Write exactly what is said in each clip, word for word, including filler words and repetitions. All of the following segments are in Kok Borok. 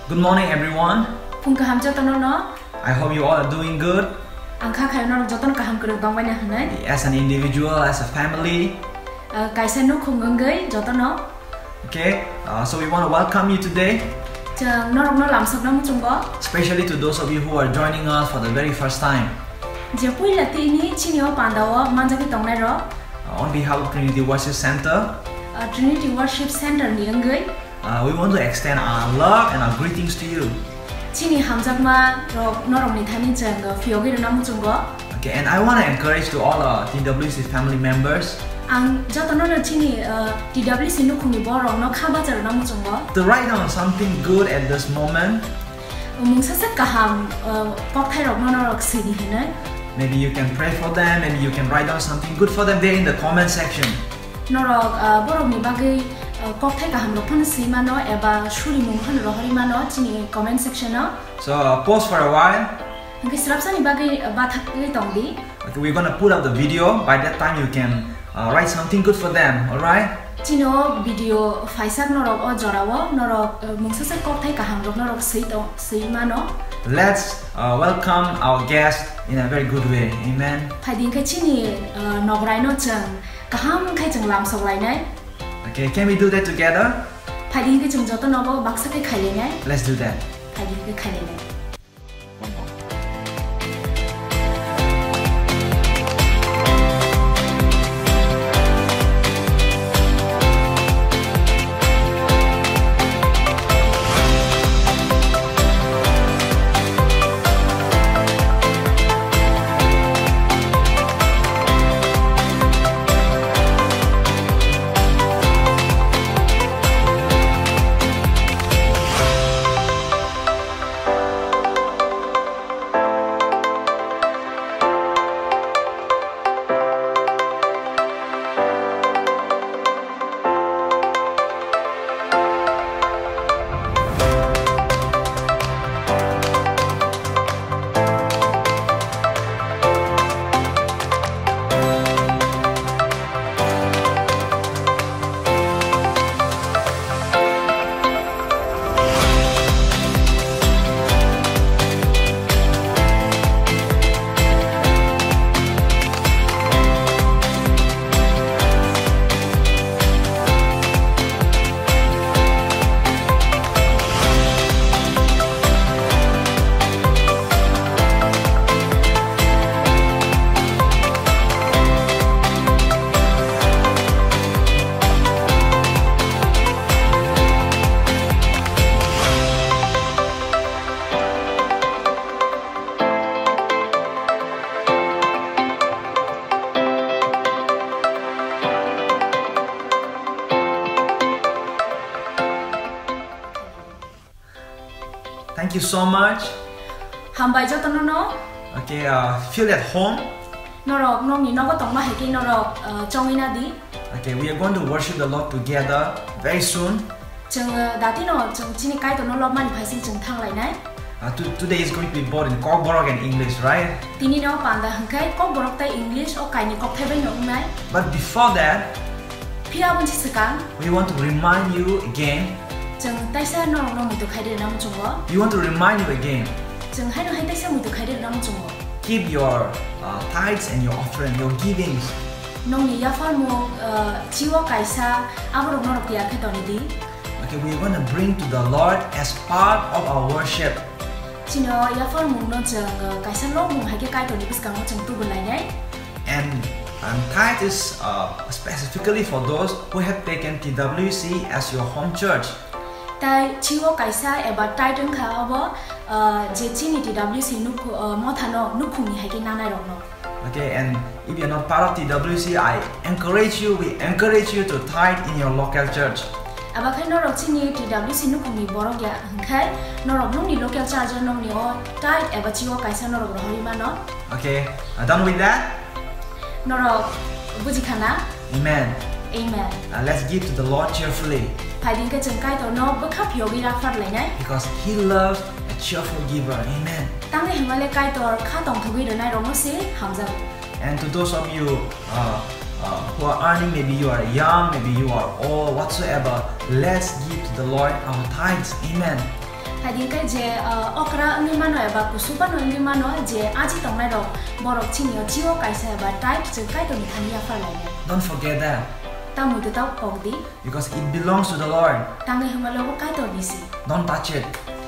Good morning, everyone. Phung kaham jotono no. I hope you all are doing good. Ang kha khayo norok jotono kaham kwrwng tongbaina hwnwi. As an individual, as a family. Uh, kaisa nukhung wngwi jotono. Okay, uh, so we want to welcome you today. Chwng norokno lamsokna muchungo. Especially to those of you who are joining us for the very first time. Je puila tini chini o pandao manjagwi tongnai rok. Uh, on behalf of Trinity Worship Center. Uh, Trinity Worship Center ni wngwi. Uh, we want to extend our love and our greetings to you. Chini hamjakma rok norokni thani chwng phiyogwi rwna muchungo. Okay, and I want to encourage to all, uh, T W C family members. Ang jotono no chini, uh, T W C nukhungni borokno kha bacha rwna muchungo. To write down something good at this moment. Mungsa sak kaham, uh, kokthairokno norok swini hwnwi. Maybe you can pray for them, maybe you can write down something good for them there in the comment section. Norok, ah, borokni bagwi, ah, kokthai kahamrok phano swi mano eba surimung phano rohorwi mano chini comment section-o. So, uh, pause for a while. Hwnkhe swrapsani bagwi, ah, bathakgwi tong di. Okay, we're gonna put up the video. By that time, you can, uh, write something good for them, all right? Chini o video phaisak norok o jorao norok, ah, mungsa sak kokthai kahamrok norok swi tong, swi mano. Let's, uh, welcome our guest in a very good way. Amen. Phaidi hwnkhe chini, ah, nograino chwng kaham khai chwng lamsok lainai. Okay, can we do that together? Phaidi hwnkhe chwng joto nogo baksa khe khailainai. Let's do that. Phaidi hwnkhe khailainai. Thank you so much. Hambai jotono no. Okay, uh, feel at home. Norok nokni nogo tongma hai khe norok, uh, chongwi na di. Okay, we are going to worship the Lord together very soon. Chwng, uh, datino chwng chini Kaitorno lobmani phaising chwng thanglainai. Uh, to-, today is going to be both in Kokborok and English, right? Tini no panda hwnkhe Kokborok tei English o kaini kokthai bai no wngnai. But before that, Phiya aboni swkang. We want to remind you again. Chwng taisa norokno muitu khaidi rwna muchungo. We want to remind you again. Chwng haino hai taisa muitu khaidi rwna muchungo. Keep your, uh, tithes and your offering, your givings. Nokni yapharmung, uh, chiwo kaisa aborok norok tiyar khe toni di. Okay, we are gonna bring to the Lord as part of our worship. Chini o yapharmungno chwng, uh, kaisa lobmung hai khe Kaitorni bwskango chwng tubun lainai. And, and tithe is, uh, specifically for those who have taken T W C as your home church. Tai chiwo kaisa eba tithe wngkha obo, uh, je chini T W C nukhu-, uh, mothano nukhungni hai khe nanairokno. Okay, and if you're not part of T W C, I encourage you, we encourage you to tithe in your local church. Aba khai norok chini T W C nukhungni borok ya hwnkhe norok nokni local church o nokni o tithe eba chiwo kaisa norok rohorwi mano. Okay, uh, done with that? Norok buji khana? Amen. Amen. Uh, let's give to the Lord cheerfully. Phaidi hwnkhe chwng Kaitorno bwkha phiyogwi raphar lainai. Because he loves a cheerful giver. Amen. Tangwi hwnmale Kaitor kha tongthogwi rwnai rokno se hamjago. And to those of you, uh, uh, who are earning, maybe you are young, maybe you are old, whatsoever, let's give to the Lord our tithes. Amen. Phaidi hwnkhe je, ah, okra wngwi mano eba kusu phano wngwi mano je aji tongnai rok borok chini o chio kaisa eba type chwng Kaitor ni thani yaphar lainai. Don't forget that. Tamwi to tau kok di. Because it belongs to the Lord. Tangwi hwnba le obo Kaitor ni si. Don't touch it.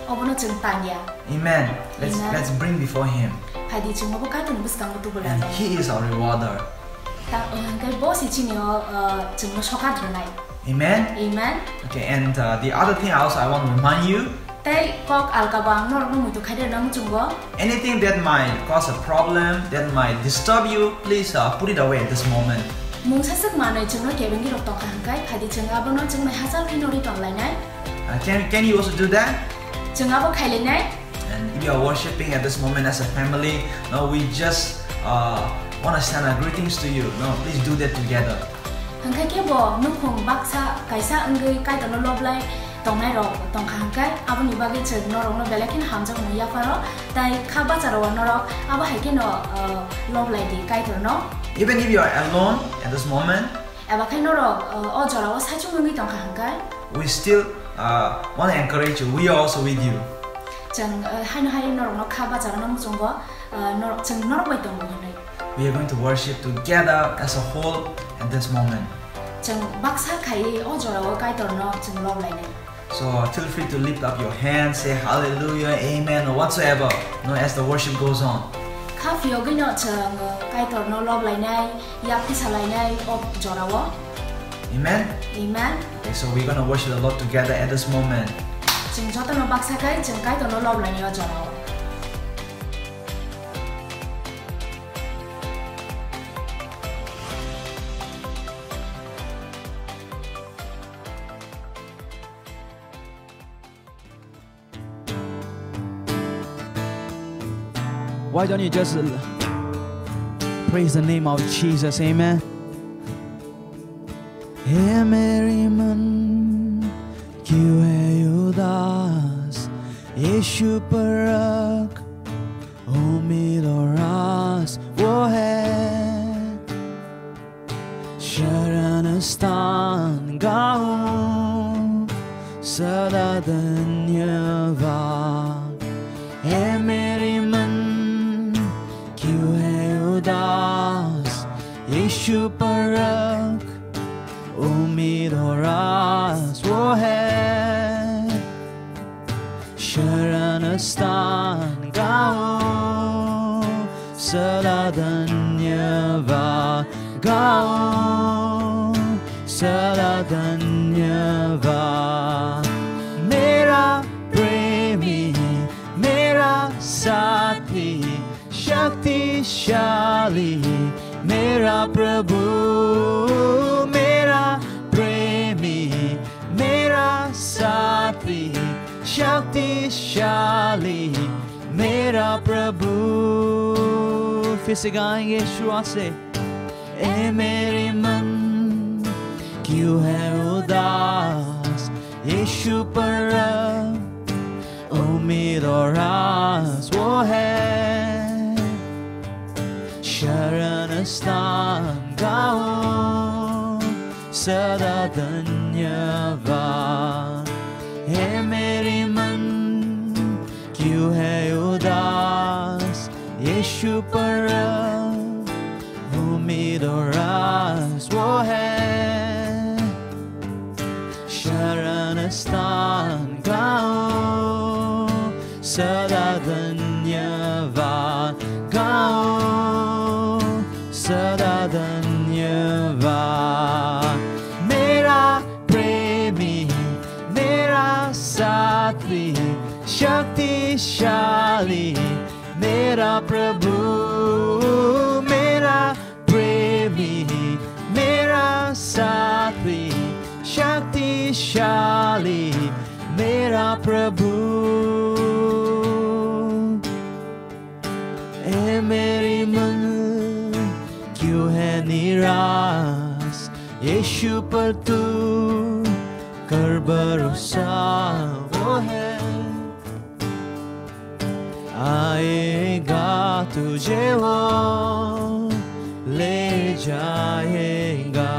Obono chwng tang ya. Amen. Let's, Amen. Let's bring before Him. Phaidi chwng obo Kaitor ni bwskango tubu And lainai. He is our rewarder. Ta, hwnkhe bo si chini o, uh, chwngno sokat rwnai. Amen. Amen. Okay, and, uh, the other thing also I want to remind you. Tei kok alkabo ang norokno muitu khaide rwna muchungo. Anything that might cause a problem, that might disturb you, please, uh, put it away at this moment. Mungsa swk manwi chwngno kebengwi rok tongkha hwnkhe, phaidi chwng abono chwngno hachal khe norwi tonglainai. Uh, can, can you also do that? Chwng abo khailainai. And if you are worshiping at this moment as a family, no, we just, uh, want to send our greetings to you. No, please do that together. Hwnkhe khe bo nukhung baksa kaisa wngwi Kaitorno loblai tongnai rok tongkha hwnkhe, aboni bagwi chwng norokno belai kheno hamjakmung yapharo, tai kha bacharo norok abo hai kheno, uh, loblai di Kaitorno. Even if you are alone at this moment, Eba khe norok, uh, o jorao saichung wngwi tongkha hwnkhe, we still, uh, want to encourage you. We are also with you. Chwng, uh, haino hai norokno kha bacharokno muchungo, uh, norok, chwng norok bai tongo hwnwi. We are going to worship together as a whole at this moment. Chwng baksa khaiwi o jorao Kaitorno chwng loblainai. So feel free to lift up your hand, say hallelujah, amen, or whatsoever, no, as the worship goes on. Kha phiyogwino chwng, uh, Kaitorno loblainai, yak tisalainai o jorao. Amen? Amen. Okay, so we're gonna worship the Lord together at this moment. Chwng jotono baksa khai chwng Kaitorno loblainai o jorao. Why don't you just l-, praise the name of Jesus? Amen. हे मेरी मन क्यों है उदास, यीशु पर रख उम्मीद और आस वो है। शरण स्थान गाऊं सदा धन्यवाद। हे मेरी मन क्यों है उदास, यीशु पर रख उम्मीद और आस वो है। शरण स्थान गाऊं सदा धन्यवाद, गाऊं सदा धन्यवाद। मेरा प्रेमी, मेरा साथी, शक्तिशाली, मेरा प्रभु, मेरा प्रेमी, मेरा साथी, शक्तिशाली, मेरा प्रभु। फिर से गाएंगे शुरुआत से। ए मेरी मन, क्यों है उदास, यीशु पर रख उम्मीद और आस वो है। शरण स्थान गाऊं सदा धन्यवाद। हे मेरी मन, क्यों है उदास, यीशु पर रख उम्मीद और आस वो है। शरण स्थान गाऊं सदा धन्यवाद, गाऊं सदा धन्यवाद। मेरा प्रेमी, मेरा साथी, शक्तिशाली, मेरा प्रभु, मेरा प्रेमी, मेरा साथी, शक्तिशाली, मेरा प्रभु। ए मेरी मन, क्यों है निराश, यीशु पर तू कर भरोसा, वो है। आएगा तुझे वो ले जाएगा।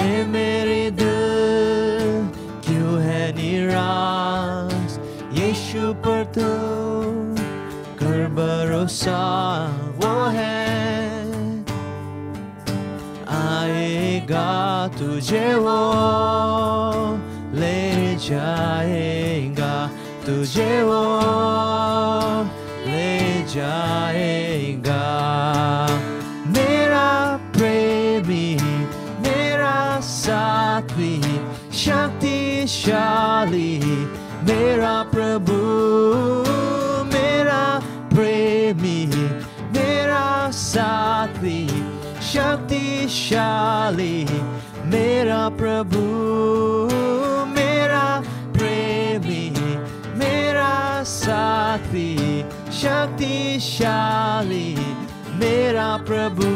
ए मेरे दिल, क्यों है निराश, भरोसा वो है। आएगा तुझे वो, ले जाएगा तुझे वो, ले जाएगा। मेरा प्रेमी, मेरा साथी, शक्तिशाली, मेरा प्रभु, मेरा प्रेमी, मेरा साथी, शक्तिशाली, मेरा प्रभु, मेरा प्रेमी, मेरा साथी, शक्तिशाली, मेरा प्रभु,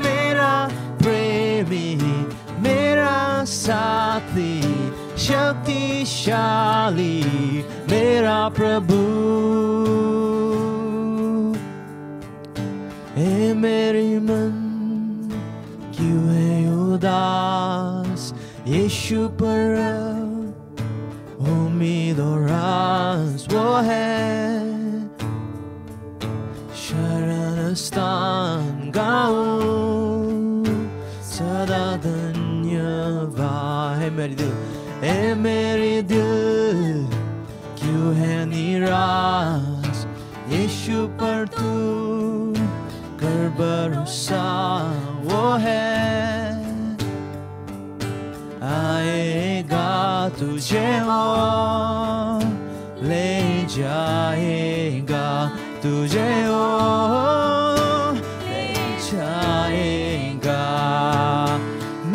मेरा प्रेमी, मेरा साथी, शक्तिशाली, मेरा प्रभु। ए मेरी मन, क्यों है उदास यीशु पर उम्मीद और आस वो है। शरण स्थान गाऊं सदा धन्यवाद। ए मेरी दिल, ए मेरी दिल, क्यों है निराश यीशु पर तू कर भरोसा वो है। आएगा तुझे वो, ले जाएगा तुझे वो, ले जाएगा।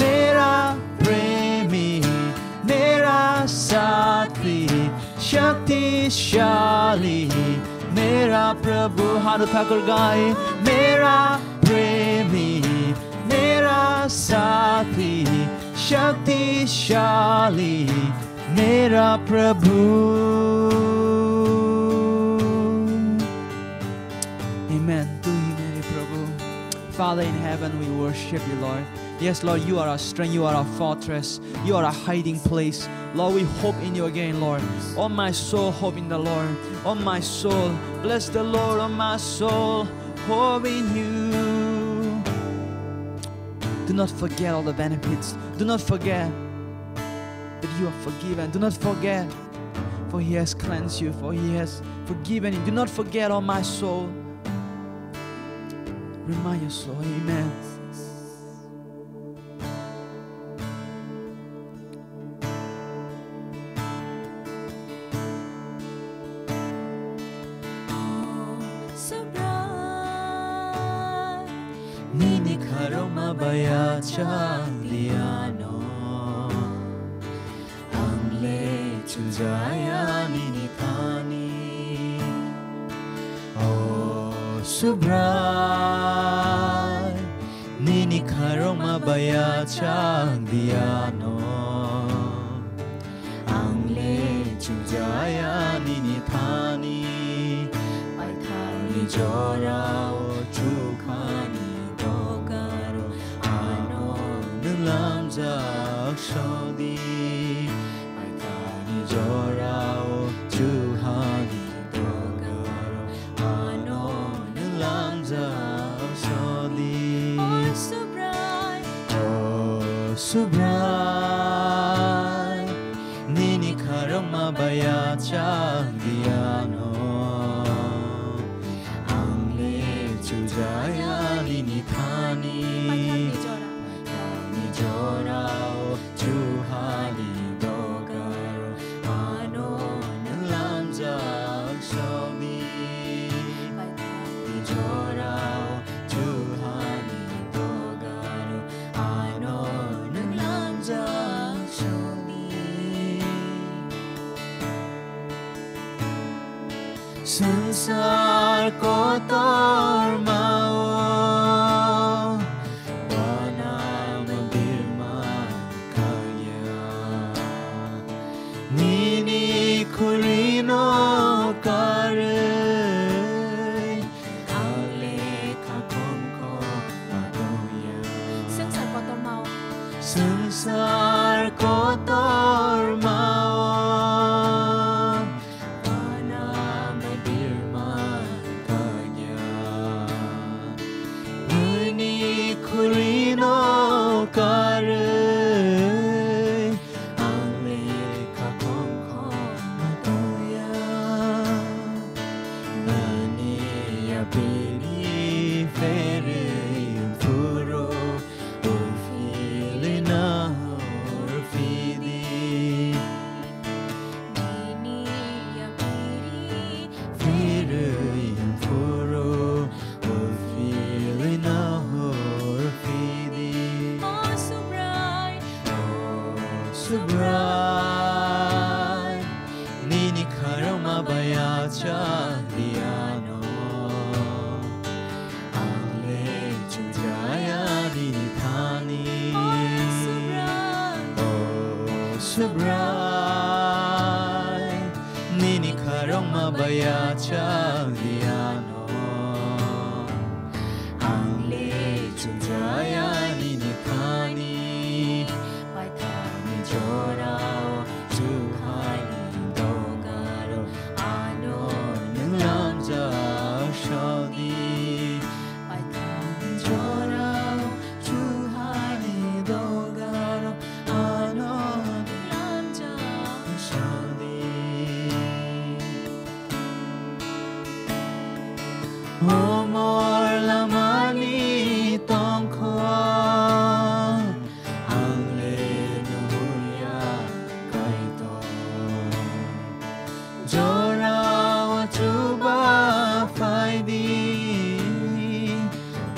मेरा प्रेमी, मेरा साथी, शक्तिशाली, मेरा प्रभु। हात उठाकर गाए, मेरा प्रेमी, मेरा साथी, शक्तिशाली, मेरा प्रभु। Amen। तू ही मेरे प्रभु। Father in heaven, we worship you, Lord. Yes, Lord, you are our strength, you are our fortress, you are our hiding place. Lord, we hope in you again, Lord. Oh, my soul, hope in the Lord. Oh, my soul, bless the Lord. Oh, my soul, hope in you. Do not forget all the benefits. Do not forget that you are forgiven. Do not forget, for he has cleansed you, for he has forgiven you. Do not forget, oh my soul. Remind your soul. Amen. Nini kharoma baya chang diano. Ang le chujaya nini thani. O Subrai, nini kharoma baya chang diano. Ang le chujaya nini thani. Paithakni jorao chukhani dogaro. Ano nwng lamjak sodi, paithakni jorao chuhani dogaro, ano nwng lamjak sodi. O Subrai, o Subrai, nini kharoma baya chang diano. Ang le chujaya nini thani. Paithakni jorao chuhani dogaro, ano nwng lamjak sodi. Paithakni jorao chuhani dogaro, ano nwng lamjak sodi. Swngchar kotormao bana mandirma kaya. Nini khurino karwi ang le khakhomkho adoya. Swngchar kotormao. Swngchar kotormao. Bana mandirma Subrai, nini kharokma bai achak di ano. Ang le chujaya nini thani. O Subrai, nini kharokma bai achak di ano. Ang le chujaya nini thani. Paithakni jorao chuhani dogaro ano nwng lamjak sadi. Paithakni jorao chuhani dogaro ano nwng lamjak sadi. Homor lamani tongkho ang le nuya Kaitor. Jorao chuba phaidi,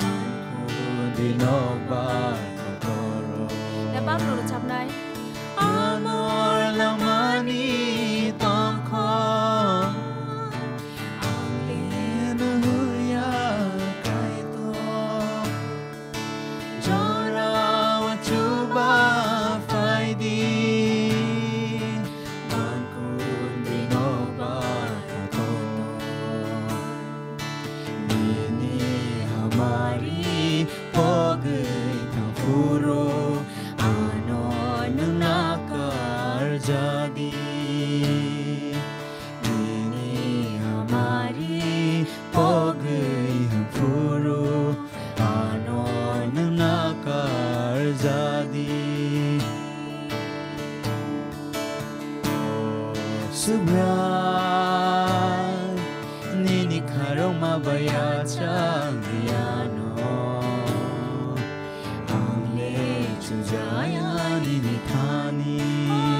ang khudi nokbar kotoro. Rebak rwchapnai. Amor lamani tongkho ang le nuya Kaitor. Jorao chuba phaidi, ang khudi nokbar kotoro. Nini hamari pogwi thang phuru ano nwng nakar jadi. Nini hamari pogwi thang phuru ano nwng nakar jadi. Subrai, nini kharokma bai achak di ano. Ang le chujaya nini thani.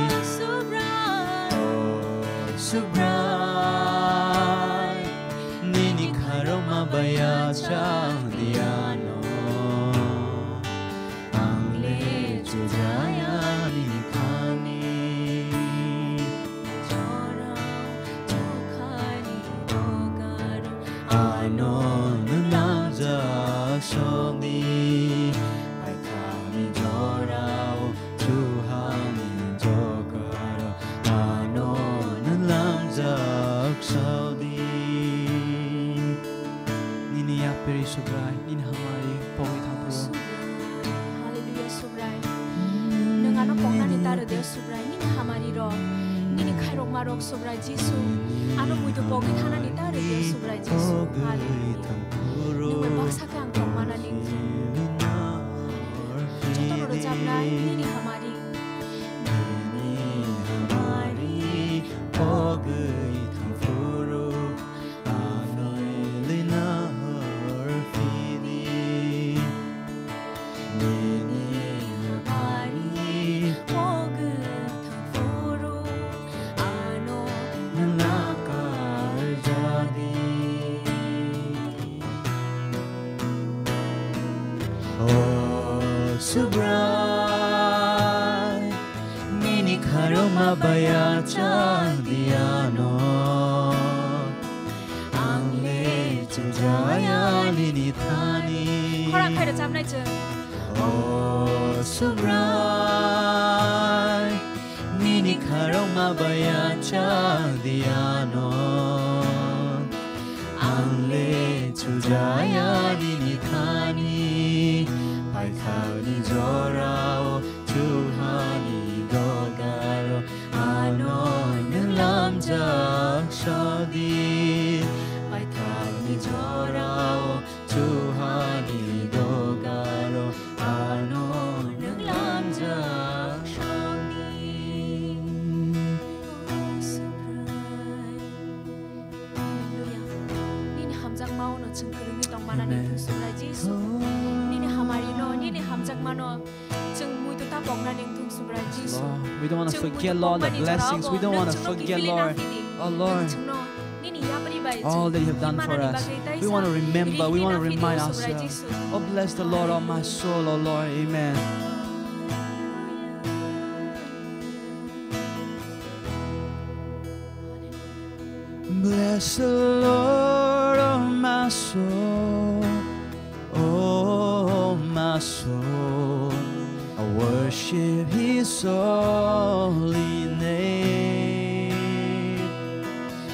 O Subrai, o Subrai, nini kharokma bai achak di ano. Ang le chujaya nini thani. Jorao chuhani dogaro ano nwng lamjak sadi. Paithakni jorao chuhani dogaro ano nwng lamjak sadi. Nini yapri Subrai, nini hamari pogwi thang phuru. Hallelujah, Subrai. Nwng ano poknani ta rw de, Subrai, nini hamari rok, nini khairokma rok, Subrai Jisu. Ano muitu pogwi thanani ta rw de, Subrai Jisu. Hallelujah. Nwng bai baksa khe ang tong manani. Jotono rwchapnai nini hamari. Nini hamari pogwi thang phuru. Ano lina hor phidi. Nini hamari pogwi thang phuru. Ano nwng nakar jadi. O Subrai, nini kharokma bai achak di ano. Ang le chujaya nini thani. Khorang khai rwchapnai chwng. O Subrai, nini kharokma bai achak di ano. Ang le chujaya nini thani. Paithakni jorao chuhani dogaro ano nwng lamjak sadi. Paithakni jorao chuhani dogaro ano nwng lamjak sadi. Hallelujah. Nini hamjakma-o no chwng kwrwngwi tong manani Amen. Wngthung Subrai Jisu. Nini hamari no, nini hamjakma no chwng muitu ta poknani wngthung Subrai Jisu. Lord, we don't wanna forget, Lord, the blessings. We don't wanna forget, Lord. Oh, Lord. Chwngno nini yapri bai all that you have done for us. We wanna remember, we wanna remind ourselves. Oh, bless the Lord, oh my soul, oh Lord. Amen. Bless the Lord, oh my soul, oh my soul, I worship his holy name.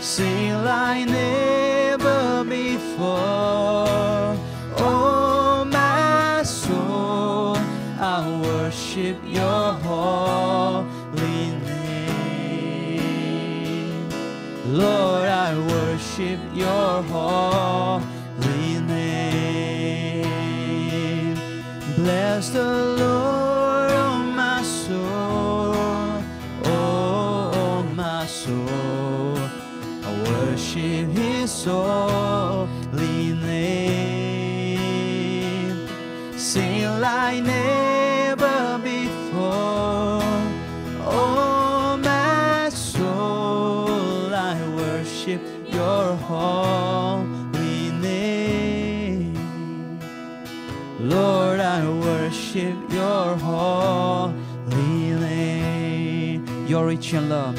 Sing like never before, oh my soul, I worship your holy name. Lord, I worship your holy name. Bless the Lord, oh my soul, oh, oh my soul, I worship his holy name. Sing like never before, oh my soul, I worship your holy name. Lord, I worship your holy name. You're rich in love.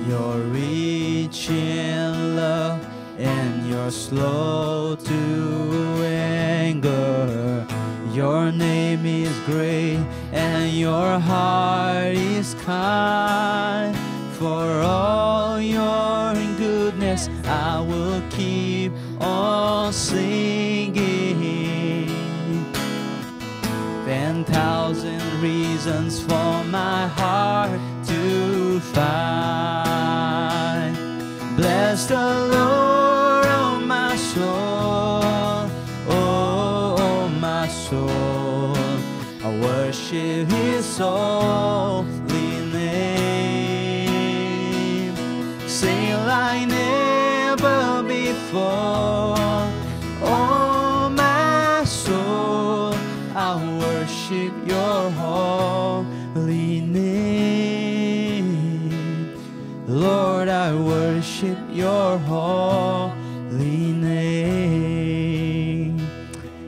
You're rich in love and you're slow to anger. Your name is great and your heart is kind. For all your goodness, I will keep on singing. Ten thousand reasons for my heart to find. Bless the Lord, oh my soul, oh, oh my soul, I worship his holy name. Sing like never before, oh my soul, I worship your holy name. Lord, I worship your holy name.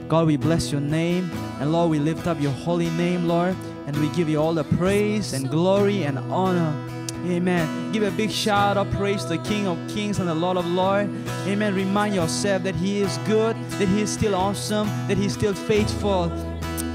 God, we bless your name. And Lord, we lift up your holy name, Lord. And we give you all the praise and glory and honor. Amen. Give a big shout of praise to the King of Kings and the Lord of Lords. Amen. Remind yourself that he is good, that he is still awesome, that he is still faithful.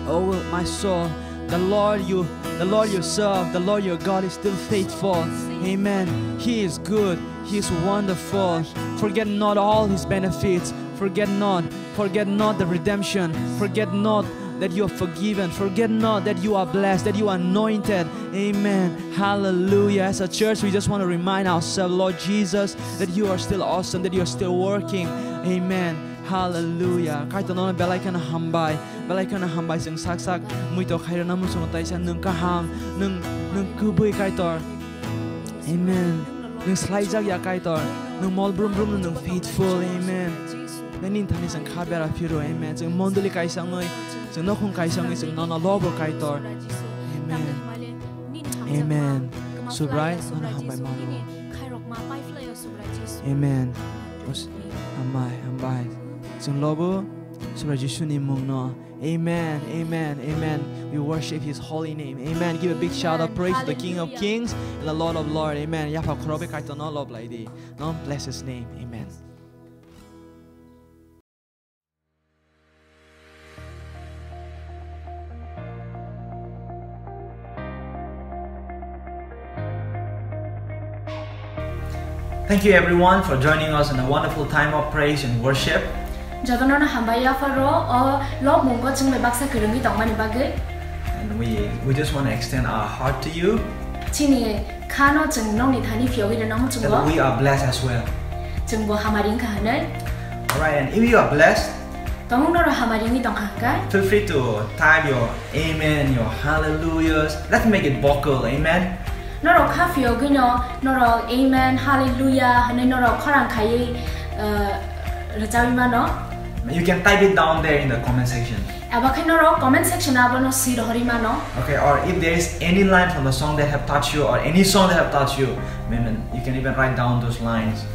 Oh, my soul, the Lord you, the Lord you serve, the Lord your God is still faithful. Amen. He is good. He is wonderful. Forget not all his benefits. Forget not. Forget not the redemption. Forget not that you are forgiven. Forget not that you are blessed, that you are anointed. Amen. Hallelujah. As a church, we just want to remind ourselves, Lord Jesus, that you are still awesome, that you are still working. Amen. Hallelujah. Kaitor nono belai kheno hambai. Belai kheno hambai chwng sak sak muitok khairokna muchungo taisa nwng kaham, nwng, nwng kubui Kaitor. Amen. Nwng slaijak ya Kaitor. Nwng mol brum brum nwng faithful. Amen. Nini thani chwng kha bera phiro. Amen. Chwng mondoli kaisa wngwi, chwng nokhung kaisa wngwi chwng nono lobo Kaitor. Amen. Amen. Subrai, nono hambai mano. Amen. Hambai, hambai. Chwng lobo Subrai Jisuni mungno. Amen, amen, amen. We worship his holy name. Amen. Give a big shout of praise to the King of Kings and the Lord of Lords. Amen. Yapha khorokbe Kaitorno lob lai di. No, bless his name. Amen. Thank you everyone for joining us in a wonderful time of praise and worship. Jotono no hambai yapharo o lobmungo chwngbai baksa kwrwngwi tongmani bagwi. And we, we just want to extend our heart to you. Chini khano chwng nokni thani phiyogwi rwna muchungo. That we are blessed as well. Chwngbo hamari wngkha hwnwi. Alright, and if you are blessed, Tongmung norok hamari wngwi tongkha hwnkhe? Feel free to type your amen, your hallelujahs. Let's make it vocal, amen. Norok kha phiyogwino norok amen, hallelujah hwnwi norok khorang khaiwi, uh, rwchabwi mano. You can type it down there in the comment section. Abo khe norok comment section abono swi rohorwi mano. Okay, or if there is any line from the song that have touched you or any song that have touched you, amen, you can even write down those lines.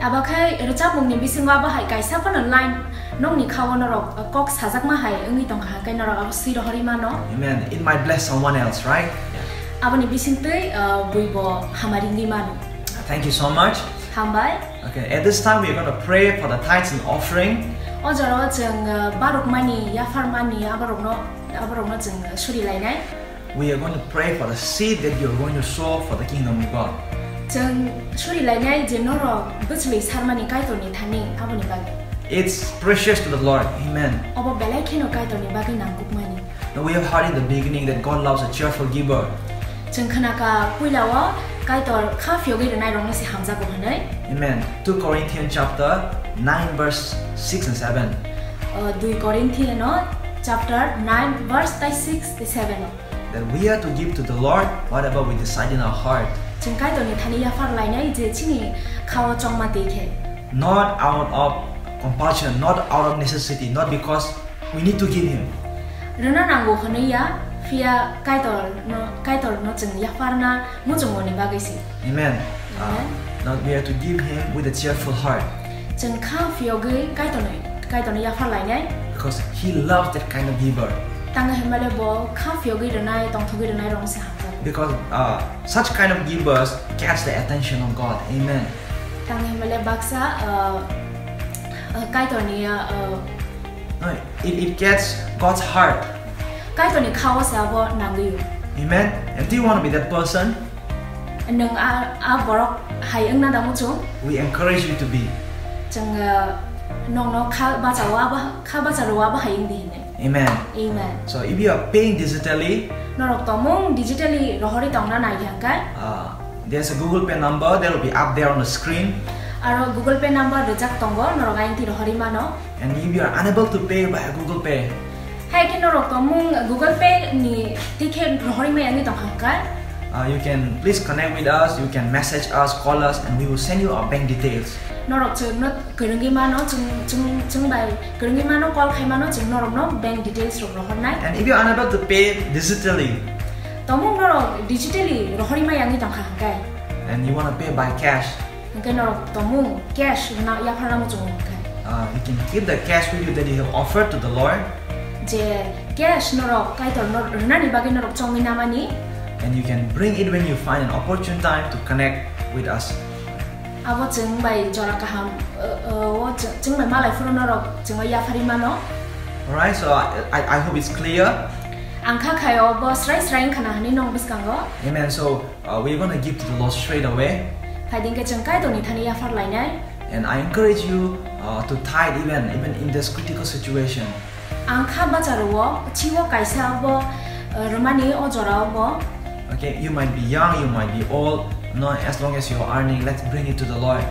Abo khe rwchapmungni bisingo abo hai kaisa phano line nokni khao norok kok sajakma hai wngwi tongkha, hwnkhe norok abo swi rohorwi mano. Amen. It might bless someone else, right? Yeah. Aboni bisingtwi, uh, buibo hamari wngwi mano. Thank you so much. Hambai. Okay, at this time we are going to pray for the tithes and offering. O jorao chwng, uh, barukmani, yapharmani, aborokno, aborokno chwng, uh, suri lainai. We are going to pray for the seed that you are going to sow for the kingdom of God. Chwng suri lainai je norok bwchwlwi sarmani Kaitorni thani aboni bagwi. It's precious to the Lord. Amen. Obo belai kheno Kaitorni bagwi nangkukmani. Now we have heard in the beginning that God loves a cheerful giver. Chwng khnakha puilao Kaitor kha phiyogwi rwnairokno se hamjago hwnwi. Amen. Two Corinthians chapter nine verse six and seven. Uh, dui Corinthian o chapter nine verse tai six tai seven o. That we are to give to the Lord whatever we decide in our heart. Chwng Kaitorni thani yaphar lainai je chini khao chongma twi khe. Not out of compulsion, not out of necessity, not because we need to give Him. Rwna nango hwnwi ya, phiya Kaitorno, Kaitorno chwng yapharna muchungmani bagwi se. Amen. Uh, Amen. Now we are to give Him with a cheerful heart. Chwng kha phiyogwi Kaitorno, Kaitorno yaphar lainai. Because He loves that kind of giver. Tangwi hwnmale bo kha phiyogwi rwnai, tongthogwi rwnairokno se hamjago. Because, uh, such kind of givers catch the attention of God. Amen. Tangwi hwnmale baksa, uh, uh, Kaitorni, uh, No, it, it gets God's heart. Kaitorni khao se abo nangwi. Amen. And do you want to be that person? Nwng a, a borok hai wngna da muchung? We encourage you to be. Chwng, uh, nokno kha bachao abo, kha bachalo abo hai wngdi hinwi. Amen. Amen. So if you are paying digitally, Norok tongmung digitally rohorwi tongna nai hwnkhe? Uh, there's a Google Pay number that will be up there on the screen. Aro Google Pay number rijak tongo, norok ayang twi rohorwi mano. And if you are unable to pay by Google Pay, Hai khe norok tongmung Google Pay ni tikhe rohorwi maya wngwi tongkha hwnkhe? Uh, you can please connect with us, you can message us, call us, and we will send you our bank details. Norok chwngno kwrwngwi mano, chwng, chwng, chwng bai kwrwngwi mano, call khai mano, chwng norokno bank details rok rohornai. And if you are unable to pay digitally, Tongmung norok digitally rohorwi maya wngwi tongkha hwnkhe? And you wanna pay by cash, Hwnkhe norok tongmung cash rwna yapharna muchungo hwnkhe? Uh, you can keep the cash with you that you have offered to the Lord. Je cash norok Kaitorno rwnani bagwi norok chongwi namani. And you can bring it when you find an opportune time to connect with us. Abo chwng bai jora kaham, uh, uh, o chwng, chwng bai malai phuru norok chwngno yapharwi mano. Alright, so I, I, I hope it's clear. Ang kha khai obo srai srai wngkha na hwnwi nong bwskango. Amen. So, uh, we're gonna give to the Lord straight away. Phaidi hwnkhe chwng Kaitorni thani yaphar lainai. And I encourage you, uh, to tithe even, even in this critical situation. Ang kha bacharo o, chiwo kaisa bo, uh, rwmani o jora o bo. Okay, you might be young, you might be old, no, as long as you are earning, let's bring it to the Lord.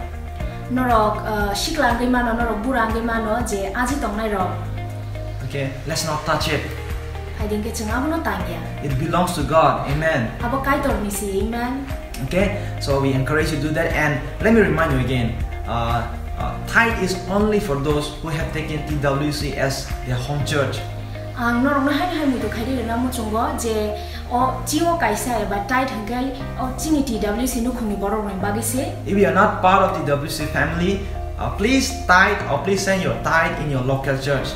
Norok, uh, sikla wngwi mano, norok bura wngwi mano, je aji tongnai rok. Okay, let's not touch it. Phaidi hwnkhe chwng abono tangya. It belongs to God. Amen. Abo Kaitorni se, amen. Okay, so we encourage you to do that, and let me remind you again, uh, uh, tithe is only for those who have taken T W C as their home church. Ang norokno haino hai muitu khaidi rwna muchungo je o chiwo kaisa eba tithe hwnkhe o chini T W C nukhungni borokni bagwi se. If you are not part of T W C family, uh, please tithe or please send your tithe in your local church.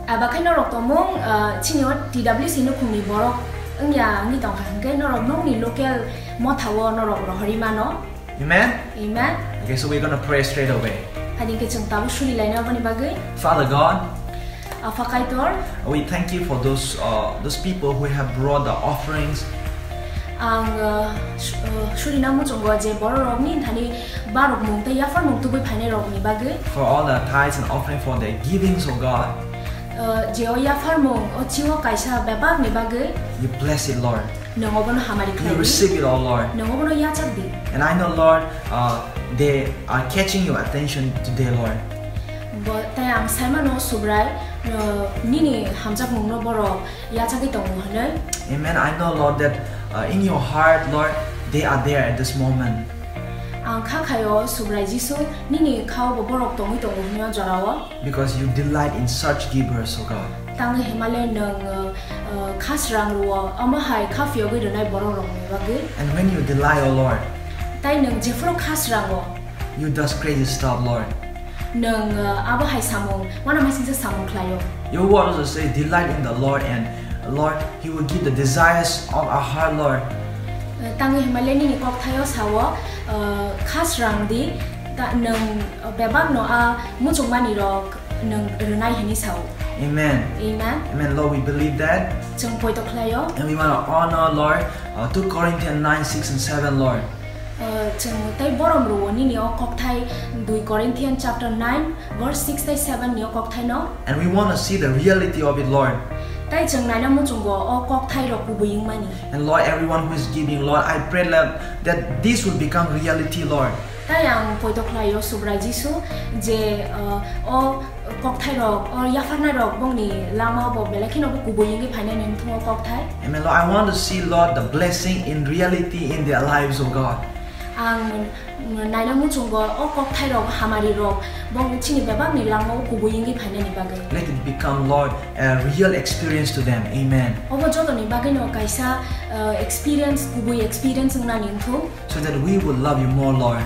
Aba khe norok tongmung, uh, chini o T W C nukhungni borok wngya wngwi tongkha hwnkhe norok nokni local mothao norok rohorwi mano. Amen? Amen. Okay, so we're gonna pray straight away. Phaidi hwnkhe chwng tabuk suri laina aboni bagwi. Father God, Apha Kaitor, we thank you for those, uh, those people who have brought the offerings. Ang, uh, su-, uh, surina muchungo je bororokni thani barokmung tei yapharmung tubui phainairokni bagwi. For all the tithes and offering for their givings, oh God. Uh, je o yapharmung o chiwo kaisa bebakni bagwi. You bless it, Lord. Nwng obono hamari khlai di. You receive it all, Lord. Nwng obono yachak di. And I know, Lord, uh, they are catching your attention today, Lord. Bo, tei ang sai mano, Subrai, uh, nini hamjakmungno borok yachagwi tongo hwnwi. Amen. I know, Lord, that, uh, in your heart, Lord, they are there at this moment. Ang kha khaio, Subrai Jisu, nini khao bo borok tongwi tongo hwnwi o jorao. Because you delight in such givers, oh God. Tangwi himale nwng, uh, uh, kha srang rwo, omo hai kha phiyogwi rwnai borok rokni bagwi. And when you delight, oh Lord, Tai nwng jephuru kha srango, you does crazy stuff, Lord. Nwng, uh, abo hai samung, uanama singsa samung khlaio. Your word also says, "Delight in the Lord, and Lord, He will give the desires of our heart, Lord." Tangwi hwnmale nini kokthaio sao, uh, kha srang di, ta-, nwng, uh, bebakno a muchungmani rok nwng rwnai hwnwi sao. Amen. Amen. Amen, Lord, we believe that. Chwng poito khlaio. And we want to honor, Lord, uh, two Corinthians nine, six and seven, Lord. Uh, chwng tei borom rwo nini o kokthai dui Corinthians chapter nine, verse six tei seven ni o kokthaino. And we want to see the reality of it, Lord. Tei chwng naina muchungo o kokthai rok kubui wngmani. And Lord, everyone who is giving, Lord, I pray, Lord, that this will become reality, Lord. Tei ang poito khlaio Subrai Jisu je, uh, o kokthai rok, o yapharnai rok bongni lama bo belai kheno bo kubui wngwi phainani wngthung o kokthai. Amen, Lord. I want to see, Lord, the blessing in reality in their lives, oh God. Ang naina muchungo o kokthai rok, hamari rok, bong chini bebakni langmao kubui wngwi phainani bagwi. Let it become, Lord, a real experience to them. Amen. Obo jotoni bagwino kaisa, uh, experience, kubui experience wngnani wngthung. So that we will love you more, Lord.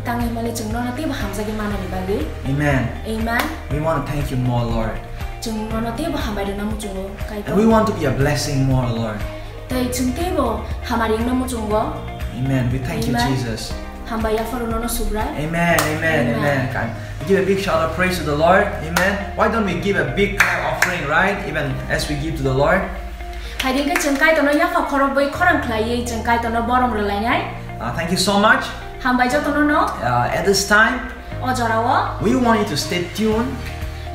Tangwi hwnmale chwng nono teibo hamjagwi manani bagwi. Amen. Amen. We want to thank you more, Lord. Chwng nono teibo hambai rwna muchungo, Kaitor. And we want to be a blessing more, Lord. Tei chwng teibo hamari wngna muchungo. Amen. We thank you, Amen. Jesus. Hambai yapharo nono Subrai. Amen, amen, Amen. amen. Can we give a big shout of praise to the Lord? Amen. Why don't we give a big clap offering, right? Even as we give to the Lord. Hai din khe chwng Kaitorno yapha khorokbwi khorang khlaiwi chwng Kaitorno borom rwlainai. Uh, thank you so much. Hambai jotono no. Uh, at this time, O jorao. We want you to stay tuned.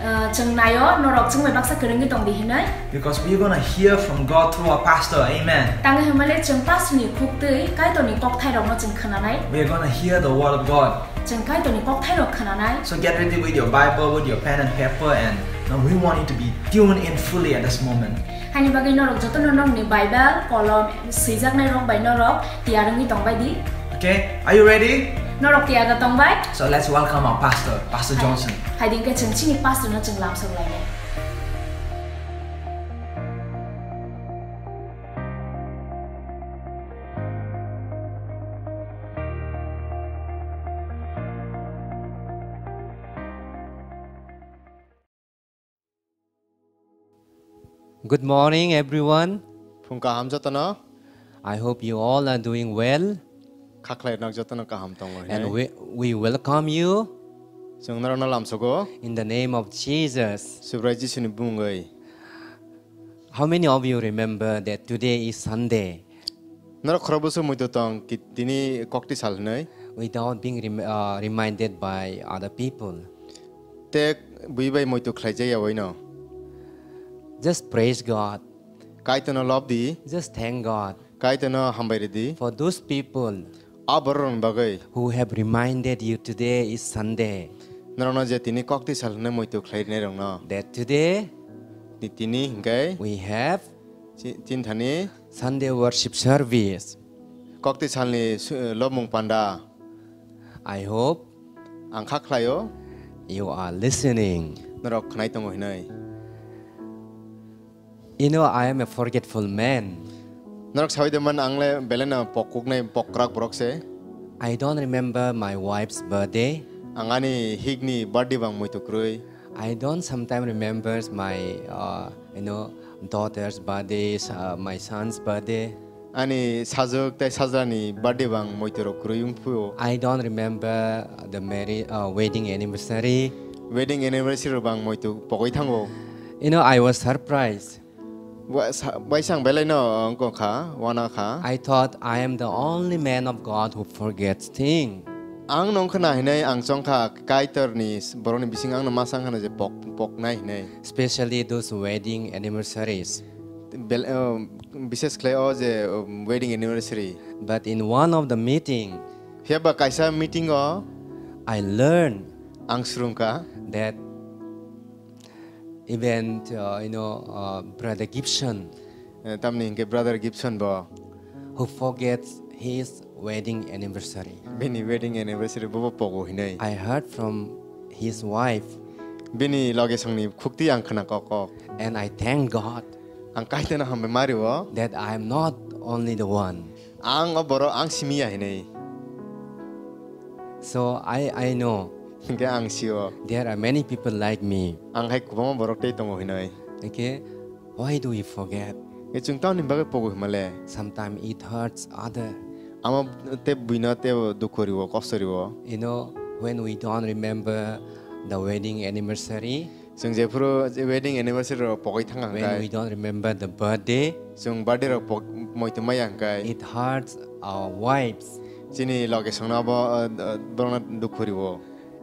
Uh, chwng naio, norok chwng bai baksa kwrwngwi tong di hinwi. Because we're gonna hear from God through our pastor. Amen. Tangwi hwnmale chwng pastorni khuktwi Kaitorni kokthairokno chwng khwnanai. We're gonna hear the word of God. Chwng Kaitorni kokthairok khwnanai. So get ready with your Bible, with your pen and paper, and now we want you to be tuned in fully at this moment. Hani bagwi norok jotono nokni Bible, kolom, swijaknai rok bai norok tiyar wngwi tongbai di. Okay, are you ready? Norok tiyar da tongbai? So let's welcome our pastor, Pastor Hai-, Johnson. Hai din khe chwng chini pastor no chwng lamsok lainai. Good morning, everyone. Phung kaham jotono. I hope you all are doing well. Kha khlai rok jotono kaham tongo hinwi. And we, we welcome you. Chwng norokno lamsogo. In the name of Jesus. Subrai Jisuni bumungwi. How many of you remember that today is Sunday? Norok khorokbwswk muitu tong ki tini kokti sal hinwi? Without being rem-, uh, reminded by other people. Tei bui bai muitu khlaijak ya waino. Just praise God. Kaitorno lob di. Just thank God. Kaitorno hambai rw di. For those people A bororokni bagwi. Who have reminded you today is Sunday. Norokno je tini kokti sal hwnwi muitu khlai rwnairokno. That today. Ni tini hwnkhe. We have. Chi-, chinthani. Sunday worship service. Kokti salni su-, lobmung panda. I hope. Ang kha khlaio. You are listening. Norok khnai tongo hinwi. You know, I am a forgetful man. Norok sawi de man, ang le belai no pok kuknai, pok kwrak borok se. I don't remember my wife's birthday. Ang ani hikni birthday bang muitu kwrwi. I don't sometimes remembers my, uh, you know, daughter's birthdays, uh, my son's birthday. Ani sajwk tei sajrani birthday bang muitu rok kwrwi wng phio. I don't remember the marri-, uh, wedding anniversary. Wedding anniversary rok bang muitu pogwi thango. You know, I was surprised. Wa-, sa-, waisa ang belai no wngkha, wana kha. I thought I am the only man of God who forgets thing. Ang nong khna hinai ang chongkha Kaitorni borokni bising ang no ma sang khna je pok, poknai hinai. Especially those wedding anniversaries. Bel-, um, bises khlai o je, um, wedding anniversary. But in one of the meeting, phiya ba kaisa meeting o, I learned ang swrwngkha that even, uh, you know, uh, Brother Gibson, eh, tamni hinkhe Brother Gibson bo, who forgets his wedding anniversary. Bini wedding anniversary bobo pogo hinai. I heard from his wife. Bini loge songni khukti ang khna kok kok. And I thank God. Ang Kaitorno hambai ma rio. That I am not only the one. Ang o borok ang simi ya hinai. So I, I know. Hinkhe ang sio. There are many people like me. Ang hai kwbangma borok tei tongo hinai. Okay, why do we forget? Khe chwng tamoni bagwi pogo hwnmale? Sometimes it hurts other. Amo te buino te dukhu riwo, kosto riwo. You know, when we don't remember the wedding anniversary, Chwng jephuru wedding anniversary rok pogwi thang hwnkhe, when we don't remember the birthday, chwng birthday rok pok-, moitwmaya hwnkhe, it hurts our wives. Chini loge songno abo, uh, uh, borokno dukhu riwo.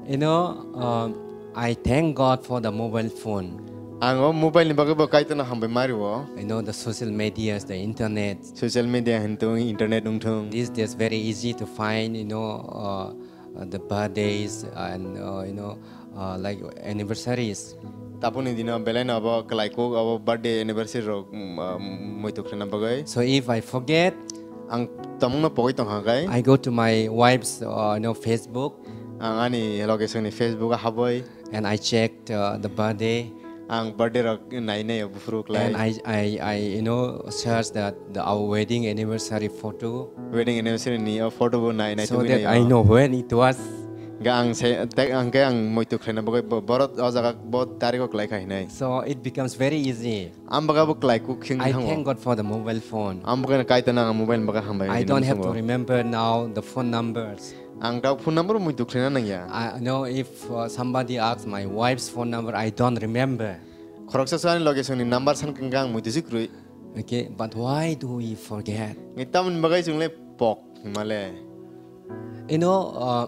You know, um, I thank God for the mobile phone. Ang o mobile ni bagwi bo Kaitorno hambai ma rio. You know, the social medias, the internet. Social media hintung, internet wngthung. These days very easy to find, you know, uh, uh, the birthdays and, uh, you know, uh, like anniversaries. Tapuni dino belai no abo kwlai kuk abo birthday anniversary rok, mm, uh, muitu khlana bagwi. So if I forget, ang tamungno pogwi tong hwnkhe, I go to my wife's, uh, you know, Facebook. Ang ani loge songni Facebook o habwi. And I checked, uh, the birthday. Ang birthday rok nai nai buphuru klai. And I, I, I, you know, search that the, our wedding anniversary photo. Wedding anniversary ni o photo bo nai nai. So tongwi that nai I o. Know when it was. Ga ang se, te, ang ke ang moitu khlaina bagwi bo-, borok o jaga bo tarikh o klai kha hinai. So it becomes very easy. Am baga bo klai kuk khing I thango. Thank God for the mobile phone. Am baga Kaitorno ang mobile baga hambai I hini don't have to musungo. Remember now the phone numbers. Ang tao phone number muitu khlaina nangya. I know if, uh, somebody asks my wife's phone number, I don't remember. Khoroksa swani loge songni number san kang ang muitu sikrui. Okay, but why do we forget? Ngi tamoni bagai chungle pok himale. You know, uh,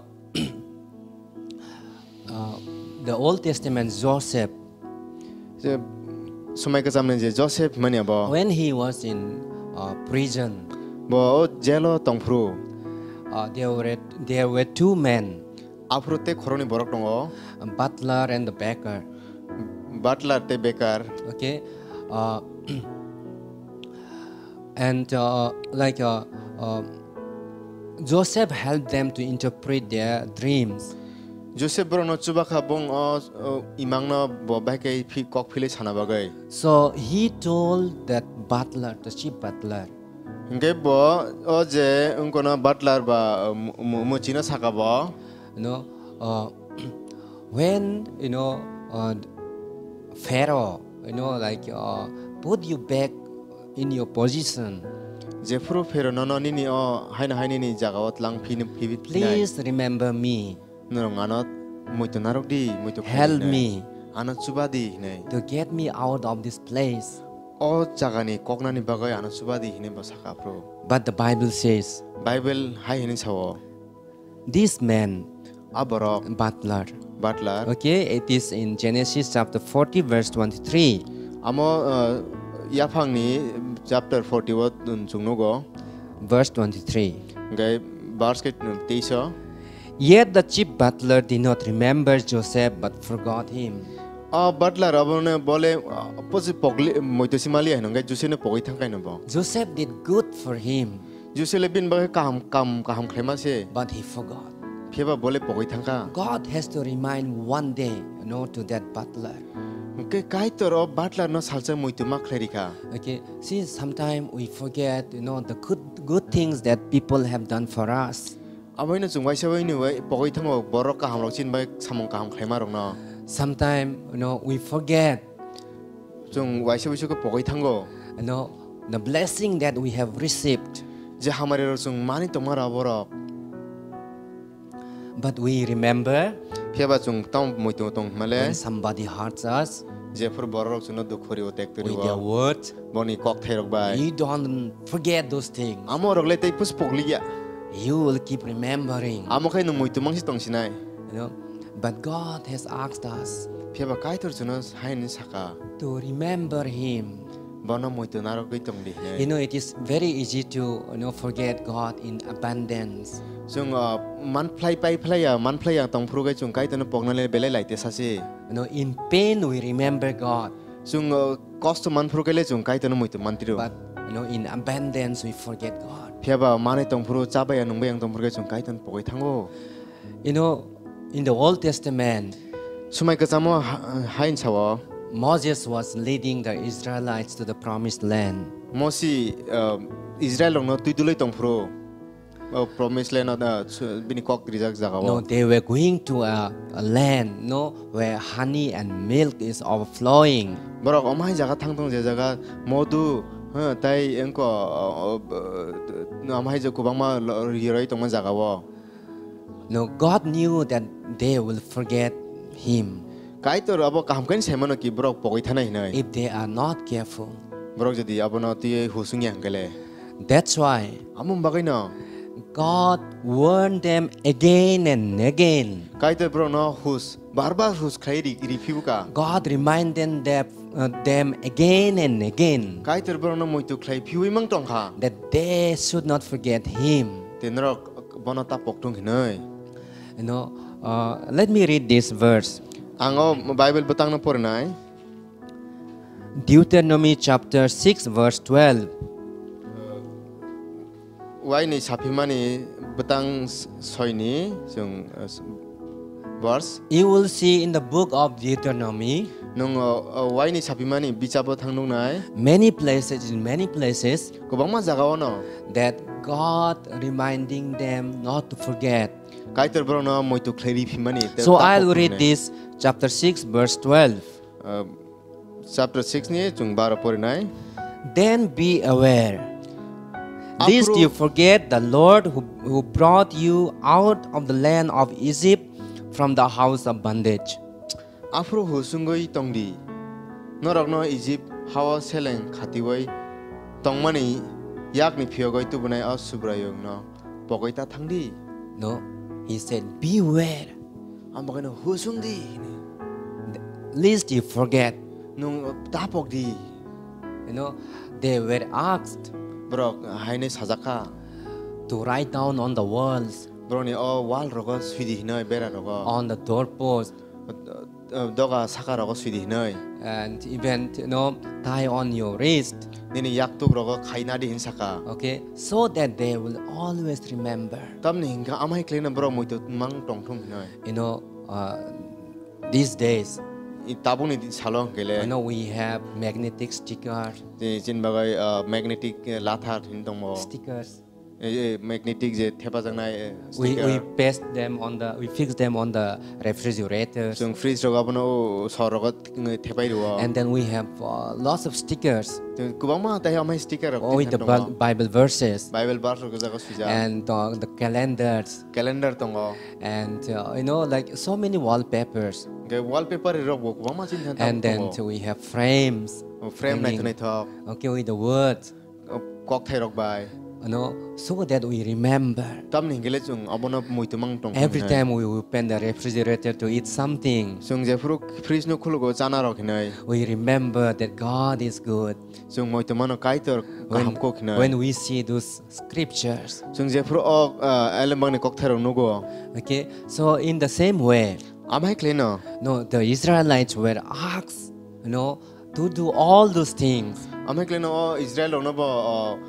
uh, the Old Testament Joseph. Je Somai Kwchamni je Joseph mani abo. When he was in, uh, prison, bo o jail o tongphuru. Uh, there were, there were two men. Aphuru tei khoroknwi borok tongo. A butler and the baker. Butler tei baker. Okay. Uh, and, uh, like, uh, uh, Joseph helped them to interpret their dreams. Joseph borokno chubakha bong o, o imangno bo bahai khe phi-, kok philwi sana bagwi. So he told that butler, the chief butler. Hingke bo o je wngkono butler ba, uh, mu-, mu-, muchino saka bo. You know, uh, when, you know, uh, Pharaoh, you know, like, uh, put you back in your position. Jephuru Pharaoh nono nini o haino hai nini jaga o tlang phini, phi-, phinai. Please remember me. Norok ano muitu narok di, muitu khlai Help hinwi. Me. Ano chuba di hinwi. To get me out of this place. O jagani koknani bagwi ano chuba di hinwi bo saka aphuru. But the Bible says, Bible hai hinwi sao. This man, a borok, butler. Butler. Okay, it is in Genesis chapter forty, verse twenty-three. Amo, uh, yaphangni chapter forty o chwng nugo. Verse twenty-three. Hingke verse ke teiso. Yet the chief butler did not remember Joseph, but forgot him. O butler abono bole, uh, posi pogli, moito simali hino, hingke Joseph no pogwi thangkai no bo. Joseph did good for him. Joseph le bini bagwi kaham, kam kaham khlaima se. But he forgot. Phiya ba bole pogwi thangkha. God has to remind one day, you know, to that butler. Hingke Kaitor o butler no salsa muitu ma khlai rikha. Okay, see, sometimes we forget, you know, the good, good things that people have done for us. Aboino chwng waisa waini bai pogwi thango borok kaham rok chini bai samung kaham khlaima rokno. Sometimes, you know, we forget. Chwng waisa waisa khe pogwi thango. You know, the blessing that we have received. Je hamari rok chwng mani tongma rok borok. But we remember Phiya ba chwng tamo muitu tong himale. When somebody hurts us Jephuru borok rok chwngno dukhu rio, tek with their rio. Words, Boni kokthai rok bai. You don't forget those things. Amo rok le tei pus pokliya. You will keep remembering. Amo khai nwng muitu mangsi tongsinai. You know, but God has asked us Phiya ba Kaitor chwngno hai hwnwi saka. To remember him. Bono muitu narwgwi tong di hwnwi. You know, it is very easy to, you know, forget God in abundance. Chwng, uh, manphlai paiphlai ya, manphlai ya tongphuru khe chwng Kaitorno poknani belai lai tesa se. You know, in pain we remember God. Chwng, uh, kosto manphuru khe le chwng Kaitorno muitu mantiro. But, you know, in abundance we forget God. Phiya ba manwi tongphuru, chabai ya nungbai yang tongphuru khe chwng Kaitorno pogwi thango. You know, in the Old Testament, Swmai kwchamo ha-, hain sao. Moses was leading the Israelites to the promised land. Mosi, uh, Israel rokno twi dulwi tongphuru, uh, promised land, uh, su-, bini kok rijak jagao. No, they were going to a, a land, no, where honey and milk is overflowing. Borok omo hai jaga thang thang je jaga modu Huh, tai engko, o, o, b-, amhai je kwbangma lo-, riroi tongma jaga o. No, God knew that they will forget him Kaitor abo kaham khe saimano ki borok pogwi thanai hinoi. If they are not careful. Borok jodi abono twiwi husung ya hwnkhe le. That's why Amo bagwi no. God warned them again and again. Kaitor borok no hus, bar bar hus khlai ri, ri phibu ka. God reminded them, uh, them again and again Kaitor borok no muitu khlai phiwi mang tong kha. That they should not forget him. Te norok bono ta poktung hinoi. You know, uh, let me read this verse. Ang o Bible bwtang no porinai. Deuteronomy chapter six, verse twelve. Waini saphimani bwtang s-, soini chwng, uh, s-, verse. You will see in the book of Deuteronomy Nwng, uh, uh, waini saphimani bichabo thang nuknai. Many places, in many places, Kwbangma jaga o no. That God reminding them not to forget. Kaitor borok no muitu khlai ri phimani. So I'll read this chapter six, verse twelve. Uh, Chapter six ni chwng baro porinai. Then be aware, lest you forget the Lord who, who brought you out of the land of Egypt from the house of bondage. Aphuru husungwi tongdi, norokno Egypt hao seleng khatiwi tongmani yakni phiyogwi tubunai o Subraiyungno pogwi ta thangdi. No, he said, beware. Ang bagwino husung di hini. Lest you forget. Nwng tapok di. You know, they were asked Borok haino sajak kha. To write down on the walls, Borokni o wall rogo swidi hinoi, bera rogo. On the doorpost. Doga saka rogo swidi hinoi. And even, you know, tie on your wrist. Nini yaktuk rogo khaina di hin saka. Okay, so that they will always remember. Tamni hinkha amhai khlaino borok muitu mang tongthung hinoi. You know, uh, these days, I tabukni salo hinkhe le. You know, we have magnetic sticker. Chini bagwi, uh, magnetic, uh, lathar hin tongmo. Stickers. Eh, eh, magnetic je thepajaknai, eh, We, sticker. We paste them on the, we fix them on the refrigerator. Chwng fridge rogo abono o sor rogo thepai rwo. And then we have, uh, lots of stickers. Chwng kwbangma tei amhai sticker rok. With the Bible verses. Bible verse rok jaga swijak. And, uh, the calendars. Calendar tongo. And, uh, you know, like, so many wallpapers. Hwnkhe wallpaper rok bo kwbangma chini thani tongo. And then we have frames. O frame naithok naithok. Okay, with the words. O kokthai rok bai. No, so that we remember. Tamni hinkhe le chwng abono muitu mang tong. Every time we open the refrigerator to eat something, chwng jephuru fridge no khulugo chana rok hinai. We remember that God is good. Chwng muitu mano Kaitor kaham kok hinai. When we see those scriptures. Chwng jephuru o, uh, elembangni kokthai rok nugo. Okay, so in the same way, amhai khlaino. No, the Israelites were asked, you know, to do all those things. Amhai khlaino o Israel rokno bo, o,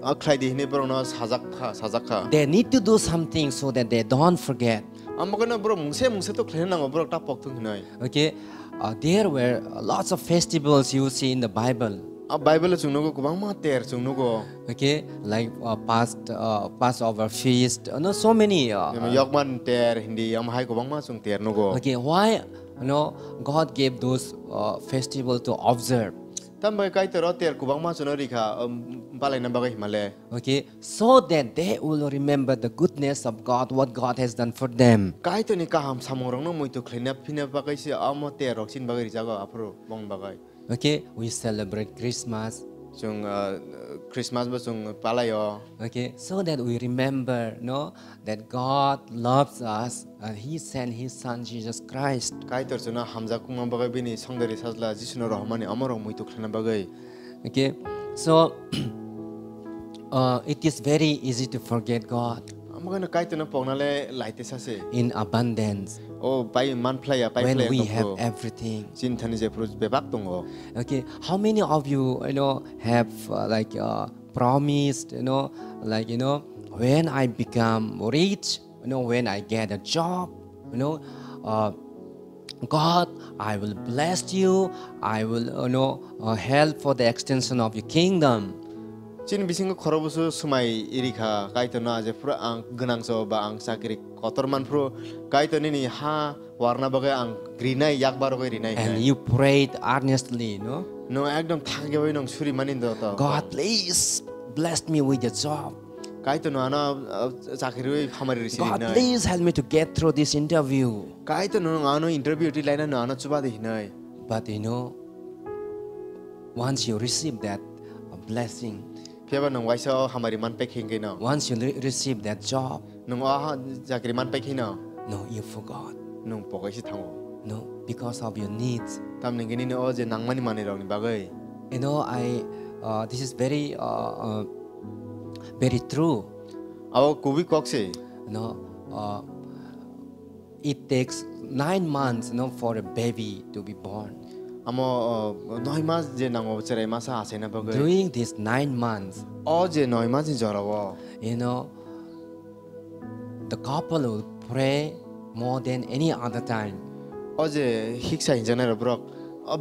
o khlai di hinwi borokno sajak kha, sajak kha. They need to do something so that they don't forget. Amokhe no borok mungse mungse to khlaina nango, borok ta pokthung hinoi. Okay, uh, there were lots of festivals you see in the Bible. A Bible o chwng nugo kwbangma ter chwng nugo. Okay, like, uh, past, uh, Passover feast, uh, no, so many, uh, Yokman ter hindi, amhai kwbangma chwng ter nugo. Okay, why, you know, God gave those, uh, festival to observe? Tambai Kaitor o ter kwbangma chwngno rikha, um, balaina bagwi himale. Okay, so that they will remember the goodness of God, what God has done for them. Kaitorni kaham samungrokno muitu khlaina phina bagwi se amo ter rok chini bagwi rijago aphuru bong bagwi. Okay, we celebrate Christmas. Chwng, uh, Christmas bo chwng palaio. Okay, so that we remember, no, that God loves us and He sent His Son Jesus Christ. Kaitor chwngno hamjak wngma bagwi bini songdari sajla Jisuno rohormani omorok muitu khlaina bagwi. Okay, so, uh, it is very easy to forget God. Amokhe no Kaitorno poknale laitesa se. In abundance. O pai manphlaiya, pai phlaiya. When we have everything. Chini thani jephuru bebak tongo. Okay, how many of you, you know, have, uh, like, uh, promised, you know, like, you know, when I become rich, you know, when I get a job, you know, uh, God, I will bless you, I will, you know, uh, help for the extension of your kingdom. Chini bisingo khorokbwswk swmai rikha Kaitorno, aje phuru ang gwnang so ba ang chakri kotor manphuru Kaitor nini ha warna bagwi ang rinai, yak barogwi rinai. And you prayed earnestly, no? Nwng ekdom thangyawi nwng suri mani do to. "God, please bless me with a job. Kaitor nwng ano, uh, chakri rwi hamari risi God, hinai. Please help me to get through this interview." Kaitor nwng ano interview ti laina nwng ano chuba di hinai. But you know, once you receive that, uh, blessing, Phiya ba nwng waisa o hamari man pekhe hingke no. Once you re-, receive that job, Nwng o ha-, chakri man pekhe no. No, you forgot. Nwng pokai se thango. No, because of your needs. Tamni hingke nini o je nangmani manwi rokni bagwi. You know, I, uh, this is very, uh, uh, very true. Abo kubui kok se. No, uh, it takes nine months, you know, for a baby to be born. Amo, uh, noi mas je nango cherai masa asaina bagwi. During these nine months, O je noi mas ni jora o. You know, the couple will pray more than any other time. O je hiksa hinjaknai rok borok, o,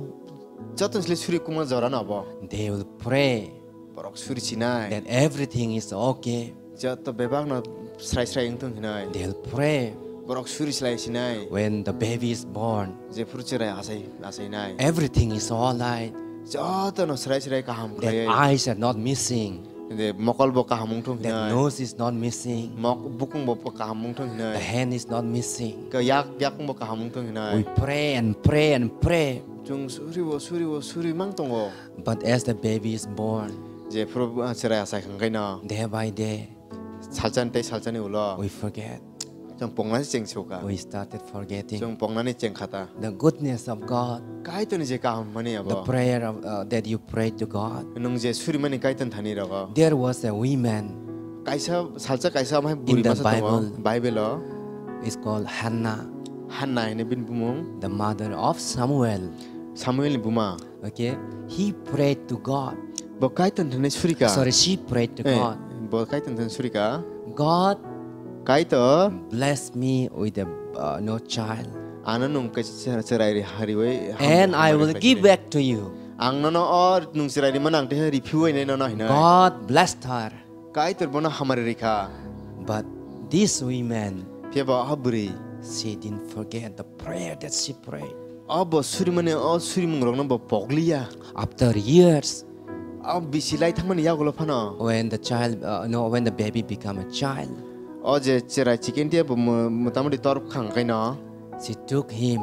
joto sle suri kuma jora no bo. They will pray Borok suri sinai. That everything is okay. Joto bebak no srai srai wngthong hinai. They'll pray. Borok suri slai sinai. When the baby is born, Jephuru cherai asai, asai nai. Everything is all right. Joto no srai srai kaham Their khlaiwi. Eyes are not missing. De mokol bo kaham wngthong Their hinai. Nose is not missing. Mok bukung bo kaham wngthong hinai. The hand is not missing. Ke yak yakung bo kaham wngthong hinai. We pray and pray and pray. Chwng suri bo suri bo suri mang tongo. But as the baby is born, Jephuru, ah, cherai asai khangkaino. Day by day, Salchan tei salchani ulo. We forget. Chwng pongna se cheng suka. We started forgetting Chwng pongnani cheng khata. The goodness of God. Kaitorni je kaham mani abo. The prayer of, uh, that you prayed to God. Nwng je surimani Kaitorni thani rogo. There was a woman Kaisa, salsa kaisa amhai in buri the masa tongo. Bible. Bible o. It's called Hannah. Hannah hini bini bumung. The mother of Samuel. Samuel ni buma. Okay, he prayed to God. Bo Kaitor thani surika. Sorry, she prayed to Eh, God. Bo Kaitor thani surika. God, Kaitor, bless me with a, uh, no child. Ano nung ke cher-, cherai ri hari wai ham-, And I hamari will khlai give sini. Back to you. Ang nono or nung cherai ri manang te ri phiwai nai nono hinai. God blessed her. Kaitor bono hamari rikha. But this woman, Phiya bo ha bwrwi. She didn't forget the prayer that she prayed. Abo surimani, o surimung rokno bo pogliya. After years, O bisi lai thangmani yagulo phano. When the child, uh, no, when the baby become a child, O je cherai chicken tia bo mo-, motamoti torop khang kaino. She took him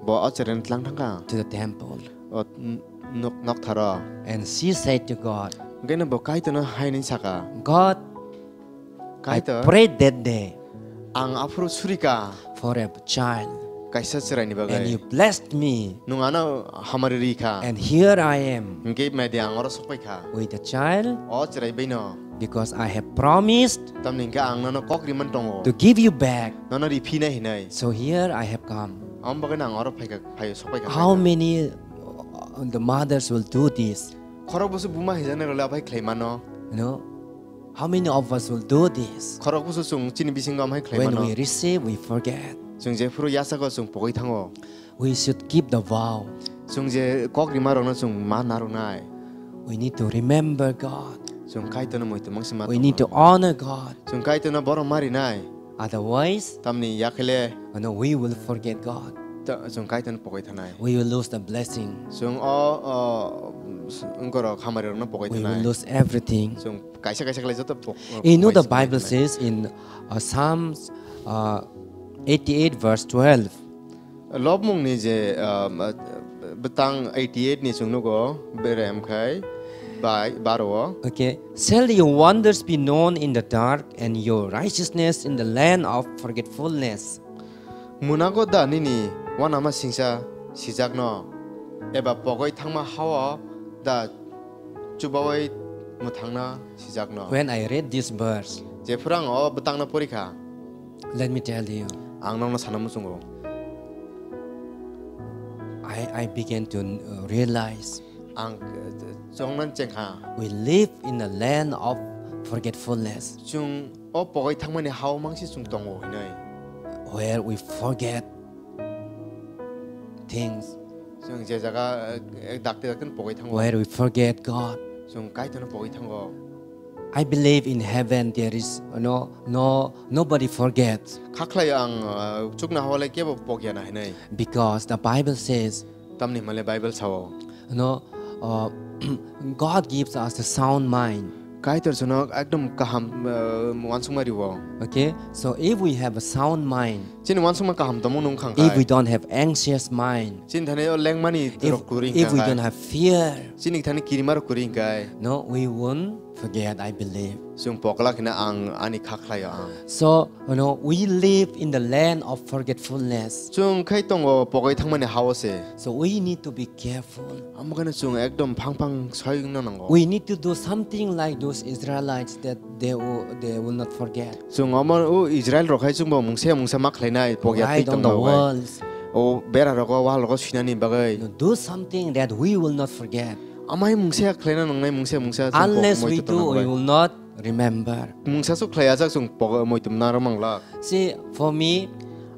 Bo o cherai tlang thangkha. To the temple. O n-, nok, nok tharo. And she said to God, Hwnkhe no bo Kaitorno hai hwnwi saka. God, Kaitor, I prayed that day ang aphuru surika for a child. Kaisa chwraini bagwi. And you blessed me. Nwng ano hamari rikha. And here I am. Hwnkhe media ang oro sokpaikha. With a child. O chwrai baino. Because I have promised Tamni hwnkhe ang nono kok rimani tongo. To give you back. Nono riphinai hinai. So here I have come. Amo bagwino ang oro phaikha, phai sokpaikha. How many, uh, the mothers will do this? Khorok bwswk buma hijaknai rwle aphai khlai mano. You know, how many of us will do this? Khorok bwswk chwng chini bisingo amhai khlai mano. When we receive, we forget. Chwng jephuru yachago chwng pogwi thango. We should keep the vow. Chwng je kok rima rokno chwng ma narwknai. We need to remember God. Chwng Kaitorno muitu mangsi ma tongma. We need to honor God. Chwng Kaitorno borom ma rinai. Otherwise, Tamni yakhele, you know, we will forget God. Ta-, chwng Kaitorno pogwi thanai. We will lose the blessing. Chwng o, o, s-, wngkorok hamari rokno pogwi thanai. We will lose everything. Chwng kaisa kaisa khlai joto pok-, You know, the pogwi Bible thanai. Says in, uh, Psalms, uh, eighty-eight verse twelve. Lobmungni je, um, uh, bwtang eighty-eight ni chwng nugo, bere amkhai bai baro o. Okay. Shall your wonders be known in the dark and your righteousness in the land of forgetfulness? Munago da nini wanama singsa sijakno, eba pogoi thangma hao da chubawi mwthangna sijakno? When I read this verse, Jephuru ang o bwtangno porikha, let me tell you, ang nokno sana muchungo. I, I began to, uh, realize Ang, uh, chongnan chengkha. We live in a land of forgetfulness. Chwng o pogoi thangmani hao mangsi chwng tongo hinwi. Where we forget things. Chwng je jaga, eh, dakti dakti pogoi thango. Where we forget God. Chwng Kaitorno pogoi thango. I believe in heaven there is no, no, nobody forgets. Khakhlai ang, uh, chukna hawlai kebo pogya na hinwi. Because the Bible says, Tamni hwnle Bible sao. No, Uh, God gives us a sound mind. Kaitor chwngno ekdom kaham, uh, uansukma rio. Okay, so if we have a sound mind, Chini uansukma kaham tongmo nung khang if we khai. Don't have anxious mind, Chini thani o lengmani if, rok kwrwi if hwnkha we khai. Don't have fear, Chini thani kirima rok kwrwi hwnkha khai. No, we won't forget, I believe. Chwng pokla khina ang ani kha khlaio ang. So, you know, we live in the land of forgetfulness. Chwng khai tongo pogwi thangmani hao se. So we need to be careful. Amo kheno chwng ekdom phang phang soi wngna nango. We need to do something like those Israelites that they will, they will not forget. Chwng omo o Israel rok hai chwngbo mungsa mungsa ma khlainai pogya twi tongna bagwi. Write on the walls. O bera rogo wal rogo swinani bagwi. No, do something that we will not forget. Amai mungsa khlaina nangnai mungsa mungsa chwng pok-, unless we moito tongna do, we bagwi. Will not remember. Mungsa su khlai ajak chwng pok-, moito mna rw manglak. See, for me,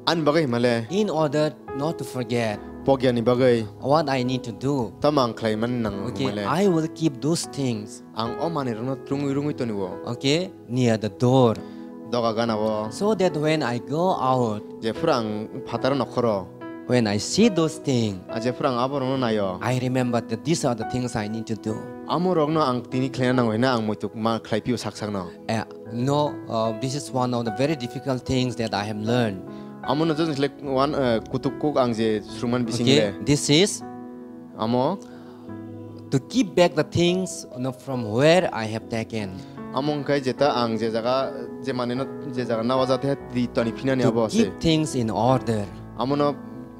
ani bagwi himale. In order not to forget. Pogya ni bagwi. What I need to do. Tamo ang khlai man nang himale. Okay, I will keep those things. Ang o manwi rokno rungwi rungwi toniwo. Okay, near the door. Doga gana o. So that when I go out, jephuru ang phataro nokhoro. When I see those things, a jephuru ang aborokno naio. I remember that these are the things I need to do. Amo rokno ang tini khlaina nango hwnwi ang muituk ma khlai phio sak sakno. Eh, no, uh, this is one of the very difficult things that I have learned. Amo no just like one, uh, kutuk kuk ang je srungman bising le. Okay, this is amo to give back the things, you know, from where I have taken. Amo wngkha jeta ang je jaga, je manwino je jaga nawa jate di toni phinani abo se. To keep things in order. Amono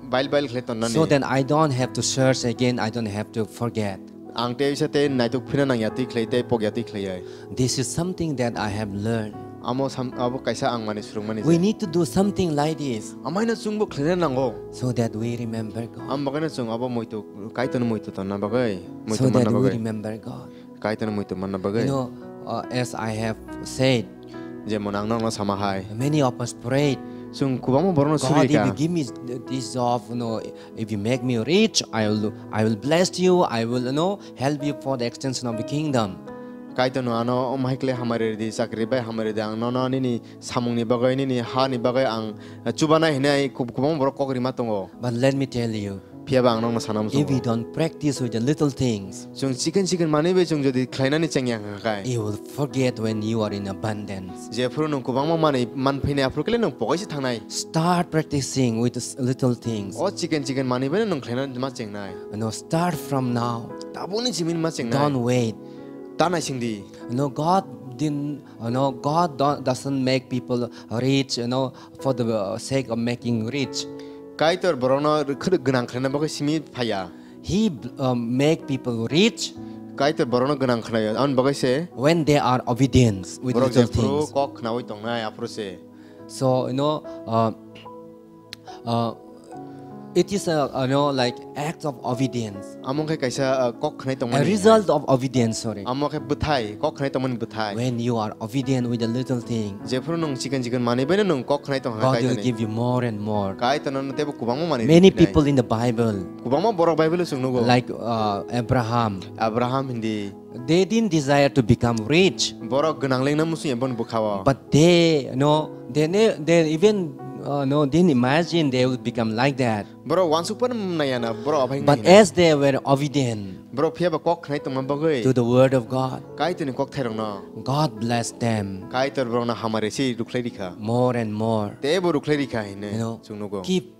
bail bail khle tonnani. So that I don't have to search again, I don't have to forget. Ang tei bisa tei naituk phina nangya twi khlai tei pokya twi khlai ai. This is something that I have learned. Amo sam-, abo kaisa ang mani surungmani. We need to do something like this. Amaino chwngbo khlaina nango. So that we remember God. Am bagwino chwng abo muitu, Kaitorno muitu tonna bagwi, muitu manna bagwi. So that we remember God. Kaitorno muitu manna bagwi. You know, uh, as I have said, jemon ang nokno sama hai. Many of us prayed, chwng kwbangma borokno suri ka. God, if you give me this job, you know, if you make me rich, I will, I will bless you, I will, you know, help you for the extension of the kingdom. Kaitorno ano omo hai kle hamari ridi, chakri bai hamari ridi, ang nono nini samungni bagwi, nini hani bagwi ang chubanai hinwi kub-, kwbangma borok kok rima tongo. But let me tell you, phiya ba ang nokno sana muchungo. If we don't practice with the little things, chwng chikon chikon manwi bai chwng jodi khlainani chengya hwnkha khe, you will forget when you are in abundance. Jephuru nwng kwbangma manwi man phainai aphuru khe le nwng pokaisa thangnai. Start practicing with the s-, little things. O chikon chikon manwi bai nwng khlaina ma chengnai. You know, start from now. Tabukni simi ma chengnai. Don't wait. Ta naising di. You know, God didn't, you know, God don't, doesn't make people rich, you know, for the, uh, sake of making rich. Kaitor borokno rwkhwrwk gwnang khlaina bagwi simi phaiya. He, uh, make people rich. Kaitor borokno gwnang khlaio, aboni bagwi se. When they are obedient with little things. Borok jephuru kok khnaui tongnai, aphuru se. So, you know, uh, uh, it is a, you know, like, act of obedience. Amo khe kaisa, uh, kok khnai tongmani. A result of obedience, sorry. Amo khe bwthai, kok khnai tongmani bwthai. When you are obedient with the little thing, jephuru nwng chikon chikon manwi bai nwng kok khnai tong ha Kaitorni. God will give you more and more. Kaitor nono teibo kwbangma manwi rw phinai. Many people in the Bible, kwbangma borok Bible o chwng nugo. Like, uh, Abraham. Abraham hindi. They didn't desire to become rich. Borok gwnang lengna muchungya boni bwkhao. But they, no, they ne-, they even, uh, no, didn't imagine they would become like that. Borok uansuk phano naiya na, borok aphai naiya na. But as they were obedient, borok phiya ba kok khnai tongma bagwi, to the word of God, Kaitorni kok thairokno, God blessed them. Kaitor borokno hamari se rwkhlai rikha. More and more. Teibo rwkhlai rikha hinwi, you know, chwng nugo. Keep,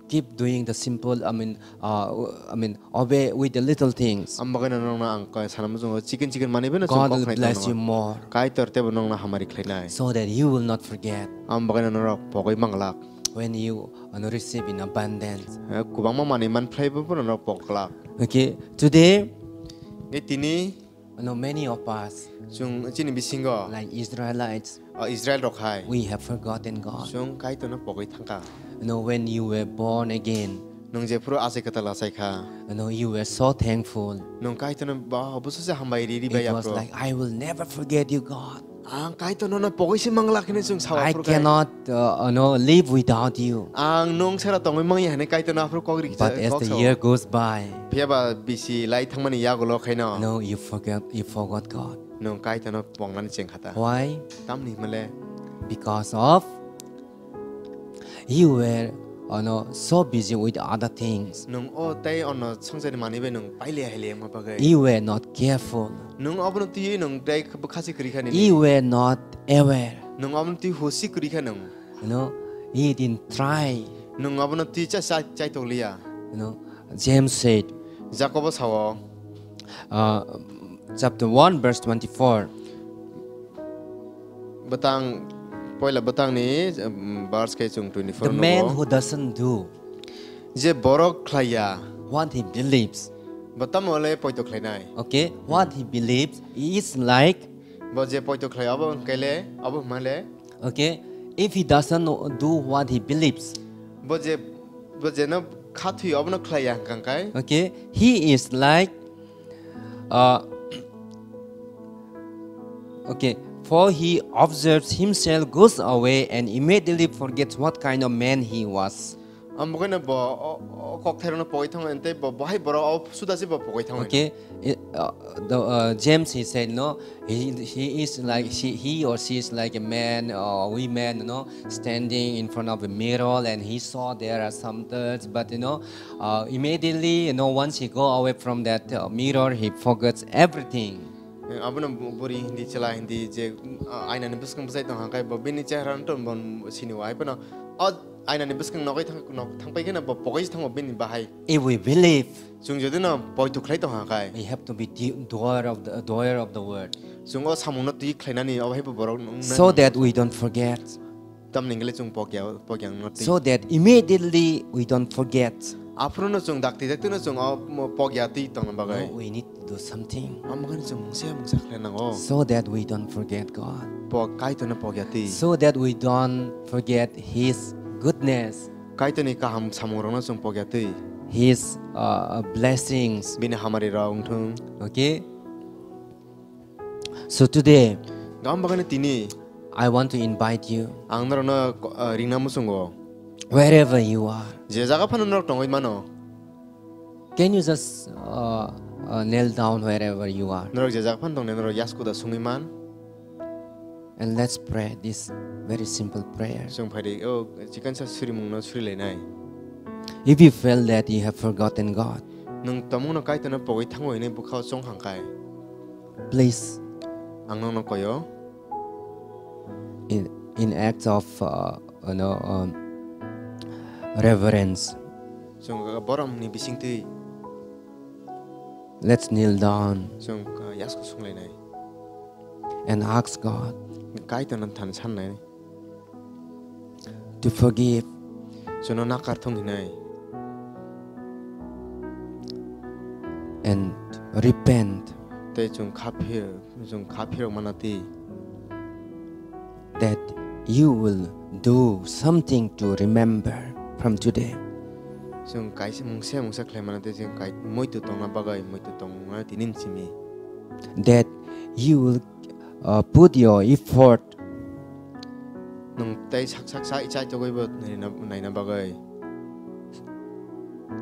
keep doing the simple, I mean, uh, I mean, obey with the little things. Am bagwino nokno ang koi sana muchungo, chikon chikon manwi bai no chwng kok khnai tongma. God will bless you more. Kaitor teibo nokno hamari khlainai. So that you will not forget. Am bagwino norok pogwi manglak. When you, uh, receive in abundance. Eh, kwbangma manwi man phlaibo bono norok pok glak. Okay, today, eh, tini, you know, many of us, chwng chini bisingo, like Israelites, o Israel rok hai, we have forgotten God. Chwng Kaitorno pogwi thangkha. You know, when you were born again, nwng jephuru achai kwtal achai kha, you know, you were so thankful. Nwng Kaitorno ba-, bwswk se hambai ri ri bai aphuru. It was like, "I will never forget you, God." Ang Kaitor nono pogwi se manglak hinwi chwng sawa phuru khai. I cannot, uh, uh, no, live without you. Ang nwng sara tongwi mangya hinwi Kaitor no aphuru kok rikha. But as the year goes by, phiya ba bisi lai thangmani yagulo khaino, no, you forget, you forgot God. Nwng Kaitor no pongnani chengkha ta. Why? Tamni hwnle? Because of you were, ano, so busy with other things. Nwng o tei ono swngcharni manwi bai nwng pailiya hailaima bagwi. You were not careful. Nwng obono twiwi nwng tei bwkha se kwrwi kha nini. You were not aware. Nwng obono twi husi kwrwi kha nwng. You know, he didn't try. Nwng obono twi cha, cha, chaitok liya. You know, James said, Jakobo sao. Uh, chapter one, verse twenty-four. Bwtang, poila bwtangni, um, verse khe chwng twenty-four nugo. The man who doesn't do Je borok khlaiya. What he believes. Bo tamo le poito khlainai. Okay, what he believes is like Bo je poito khlai abo hwnkhe le, abo hwnma le. Okay, if he doesn't do what he believes. Bo je, bo je no kha thwi obono khlaiya hwnkha khe. Okay, he is like, uh, okay, for he observes himself, goes away, and immediately forgets what kind of man he was. Ambo khe no bo o, o kok thairok no pogwi thango, ente bo, bo hai borok o suda se bo pogwi thango. Okay, i-, uh, the, uh, James, he said, no, he, he is like, she, he or she is like a man or women, you know, standing in front of a mirror, and he saw there are some dirt, but, you know, uh, immediately, you know, once he go away from that, uh, mirror, he forgets everything. Eh, abono bu-, buri hindi, chwla hindi je, uh, aina ni bwskang bwsai tong hwnkhe bo bini chehra no to bo sini o, hai phano o aina ni bwskang nogwi thang-, nog-, thangpai kheno bo pogwi se thango bini bahai. If we believe, Chwng jodi no poito khlai tong hwnkhe. We have to be the doer of the, doer of the word. Chwng o samung no twi khlainani, obo hai bo borok nung So nai that we don't forget. Tamni hwnle chwng pokya, pokya wng no twi. So that immediately we don't forget. Aphuru no chwng dakti dakti no chwng o mo pokya twi tongna bagwi. No, we need to do something. Omo khe chwng mungsa mungsa khlai nango. So that we don't forget God. Pok, Kaitor no pokya twi. So that we don't forget His goodness. Kaitor ni kaham samung rok no chwng pokya twi. His, uh, blessings. Bini hamari rok wng thung. Okay? So today, Gam bagani tini I want to invite you, ang norokno ko-, ah, ringna muchungo. Wherever you are, Je jaga phano norok tongwi mano. Can you just, uh, uh, kneel down wherever you are? Norok je jaga phano tongni norok yaskuda sungwi man. And let's pray this very simple prayer. Chwng phaidi o chikansa surimungno surilainai. If you feel that you have forgotten God, Nwng tongmungno Kaitorno pogwi thango hwnwi bwkhao chong hangkai. Please. Ang nokno koyo. In, in acts of, uh, you know, um, reverence. Chwng boromni bisingtwi. Let's kneel down. Chwng, uh, yasko sunglainai. And ask God. Kaitorno thani sannai. To forgive. Chwngno nakar thung hinai. And repent. Tei chwng kha phir, chwng kha phirok mana twi. That you will do something to remember from today. Chwng kaisa mungsa mungsa khlai mana twi chwng kai-, muitu tongna bagwi, muitu tongna tini simi. That you will, uh, put your effort Nwng tei sak sak sa ichai togwi bo naina, naina bagwi.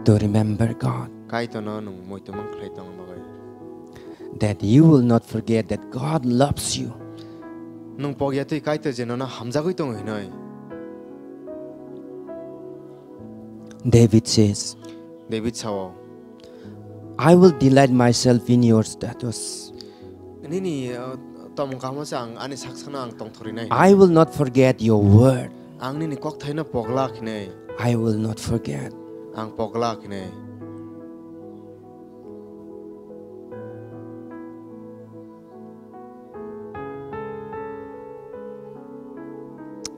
To remember God. Kaitorno nwng muitu mang khlai tongna bagwi. That you will not forget that God loves you. Nwng pokya twi Kaitor je nono hamjagwi tongo hinoi. David says, David sao, "I will delight myself in your statutes." Nini, uh, tomung kahamo se ang ani saksano ang tongthorwi nai. "I will not forget your word." Ang nini kokthaino pogla khinai. "I will not forget." Ang pogla khinai.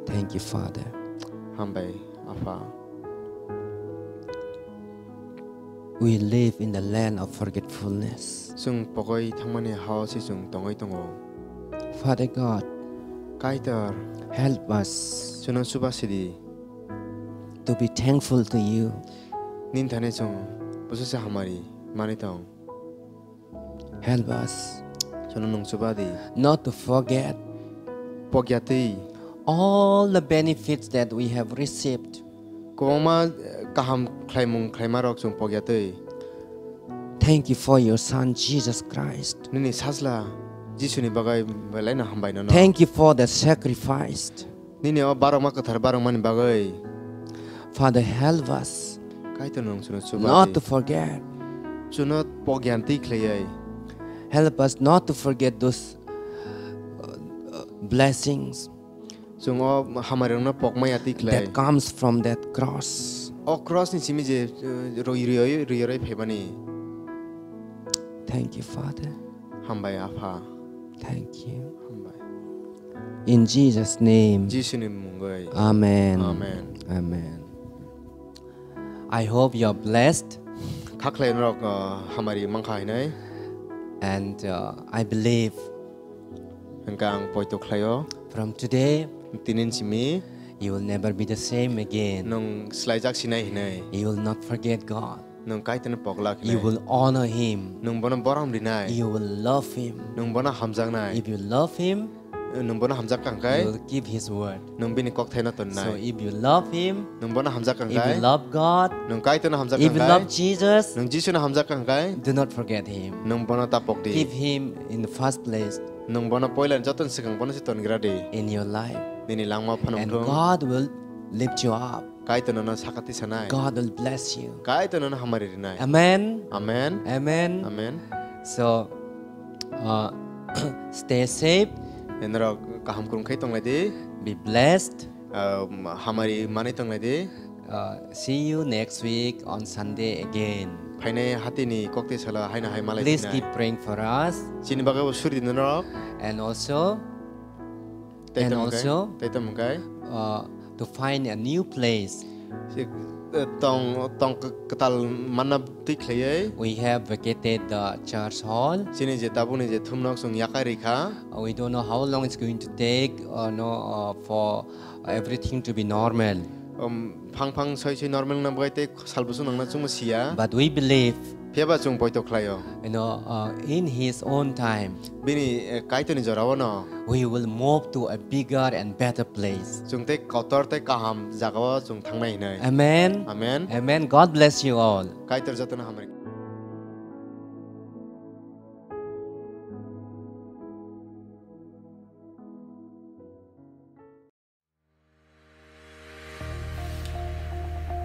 Thank you, Father. Hambai, Apha. We live in the land of forgetfulness. Chwng pogwi thangmani hao se chwng tongwi tongo. Father God, Kaitor, help us, chwngno chuba sidi, to be thankful to you. Nini thani chwng bwswk se hamari manwi tong. Help us, chwngno nwng chuba di, not to forget, pogya twi, all the benefits that we have received. Kwbangma, eh, kaham khlaimung khlaima rok chwng pogya twi. Thank you for your Son, Jesus Christ. Nini sajla Jisuni bagwi belaino hambai nono. Thank you for the sacrifice. Nini o barokma kwthar barokmani bagwi. Father, help us Kaitor nwng chwngno chuba not di. To forget. Chwngno pokya twi khlaiwi. Help us not to forget those, uh, uh, blessings Chwng o hamari rokno pokmaya twi khlai. That comes from that cross. O cross ni simi je, uh, rwi rwi rwi rwi phaimani. Thank you, Father. Hambai Apha. Thank you. Hambai. In Jesus' name. Jisuni mungwi. Amen. Amen. Amen. I hope you are blessed. Kha khlai norok, uh, hamari mankha hinai. And, uh, I believe Hwnkha ang poito khlaio. From today, Tini simi you will never be the same again. Nwng swlaijak sinai hinai. You will not forget God. Nwng Kaitorno poklak hinai. You will honor Him. Nwng bono borom rinai. You will love Him. Nwng bono hamjaknai. If you love Him, Nwng bono hamjak kha hwnkhe. You will keep His word. Nwng bini kokthaino tonnai. So if you love Him, Nwng bono hamjak kha hwnkhe. If you love God, Nwng Kaitorno hamjak kha hwnkhe. If you love Jesus, Nwng Jisuno hamjak kha hwnkhe. Do not forget Him. Nwng bono ta pok di. Keep Him in the first place. Nwng bono poila jotoni swkang bono se tongra di. In your life. Nini langma phano wngthung. And God will lift you up. Kaitor nono sakati sanai. God will bless you. Kaitor nono hamari rinai. Amen. Amen. Amen. Amen. So, uh, stay safe. Norok kaham kwrwng khai tonglai di. Be blessed. Um, hamari manwi tonglai di. Uh, see you next week on Sunday again. Phainai hatini kokti sala haino hai malai. Please keep praying for us. Chini bagwi bo suri di norok. And also, Tei And tamo khe? Also, Tei tamo khe? Uh, to find a new place. Si, eh, tong, tong k-, kwtal manna twi khlaiwi. We have vacated the church hall. Chini je tabukni je thumnok chwng yakai rikha. Uh, we don't know how long it's going to take, uh, no, uh, for everything to be normal. Um, phang phang soi soi normal wngna bagwi tei sal busu nangna chwngno siya. But we believe, Phiya ba chwng poito khlaio. You know, uh, in His own time, Bini, eh, Kaitorni jorao no. We will move to a bigger and better place. Chwng tei kotor tei kaham jagao chwng thangnai hinwi. Amen. Amen. Amen. God bless you all. Kaitor jotono hamari.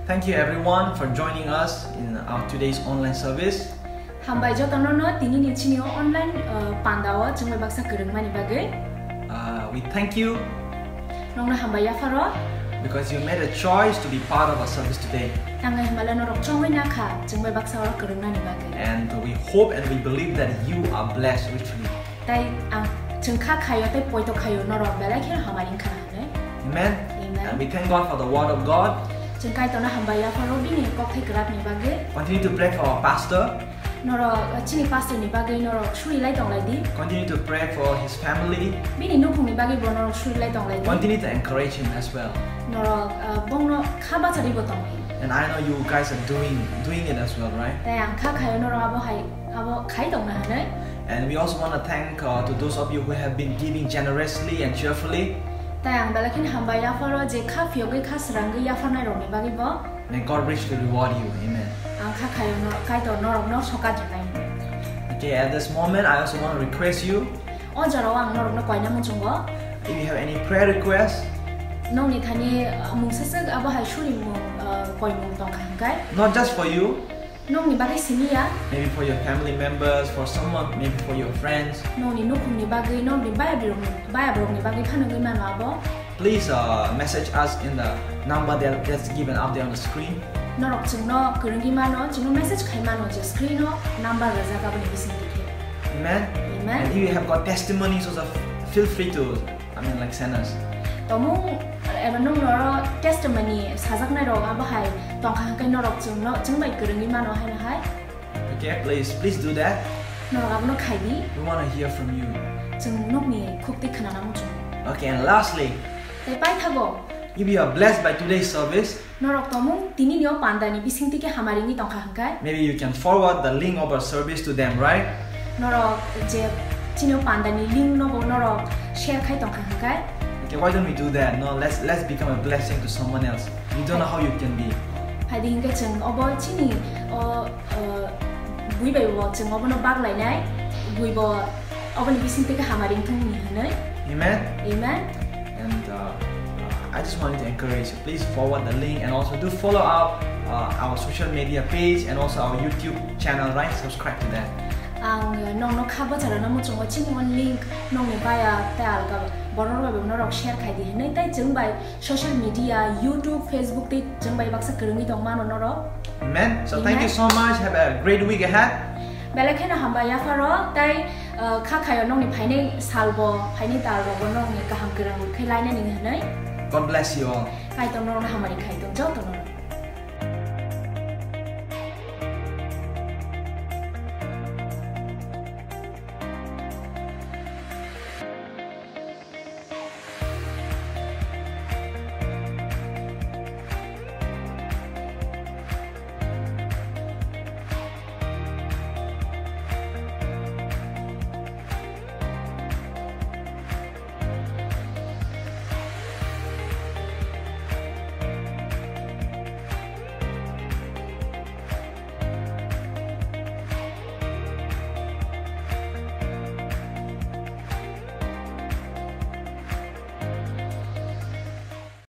Thank you everyone for joining us in our today's online service. Hambai jotono no tini ni chini o online, uh, panda o chwngbai baksa kwrwngmani bagwi. Uh, we thank you Nokno hambai yapharo. Because you made a choice to be part of our service today. Tangai himala norok chongwi nakha chwngbai baksa oro kwrwngnani bagwi. And we hope and we believe that you are blessed richly. Tai ang chwng kha khaio tei poito khaio norok belai kheno hamari wngkha hinwi. Amen. Amen. And we thank God for the word of God. Chwng Kaitorno hambai yapharo bini kokthai kwrakni bagwi. Continue to pray for our pastor. Norok, uh, chini pastor ni bagwi norok suri lai tong lai di. Continue to pray for his family. Bini nukhungni bagwi bo norok suri lai tong lai di. Continue to encourage him as well. Norok, uh, bongno kha bachari bo tong di. And I know you guys are doing, doing it as well, right? Tai ang kha khaio norok abo hai, abo khai tong na hinwi. And we also want to thank, uh, to those of you who have been giving generously and cheerfully. Tai ang belai kheno hambai yapharo je kha phiyogwi kha srangwi yapharnai rokni bagwi bo. May God richly reward you. Amen. Ang kha khayo no, Kaitor norokno sokat rwnai. Okay, at this moment, I also want to request you. O jorao ang norokno koina muchungo. If you have any prayer request, Nokni thani, uh, mungsa swk abo hai suri mung, uh, koimung tongkha hwnkhe. Not just for you. Nokni bagwi simi ya. Maybe for your family members, for someone, maybe for your friends. Nokni nukhungni bagwi, nokni bayaprirokni, bayaprokni bagwi phano wngwi mano abo. Please, uh, message us in the number that, that's given up there on the screen. Norok chwngno kwrwngwi mano, chwngno message khai mano je screen o number rwjak aboni bising twi khe. Amen. Amen. And if you have got testimonies also, feel free to, I mean, like, send us. Tomung, eba nung noro testimony sajaknai rok abo hai tongkha hwnkhe norok chwngno, chwng bai kwrwngwi mano haino hai. Okay, please, please do that. Norok abono khai di. We want to hear from you. Chwng nokni khuk twi khwnana muchungo. Okay, and lastly, Tei paithago, if you are blessed by today's service, norok tomung tini ni o panda ni bising twi khe hamari wngwi tongkha hwnkhe, maybe you can forward the link of our service to them, right? Norok je chini o panda ni link no bo norok share khai tongkha hwnkhe. Okay, why don't we do that? No, let's, let's become a blessing to someone else. You don't know how you can be. Phaidi hwnkhe chwng obo chini o, uh, bui bai bo chwng obono baglainai, bui bo oboni bising twi khe hamari wngthung ni hwnwi. Amen. Amen. And, uh, I Just wanted to encourage you, please forward the link and also do follow up uh, our social media page and also our YouTube channel, right? Subscribe to that. Ang nongno kha bwcharano muchungo chini o link nongni baya tei alga borok bai norok share khai di hinwi tei chwng bai social media, YouTube, Facebook tei chwng bai baksa kwrwngwi tong mano norok. Amen. So thank you so much. Have a great week ahead. Belai kheno hambai yapharo tei uh, kha khayo nongni phainai salbo phainai talrogo nongni kaham kwrwng khe lainani hinwi. God bless you all. Kaitor norokno hamari khai tong jotono.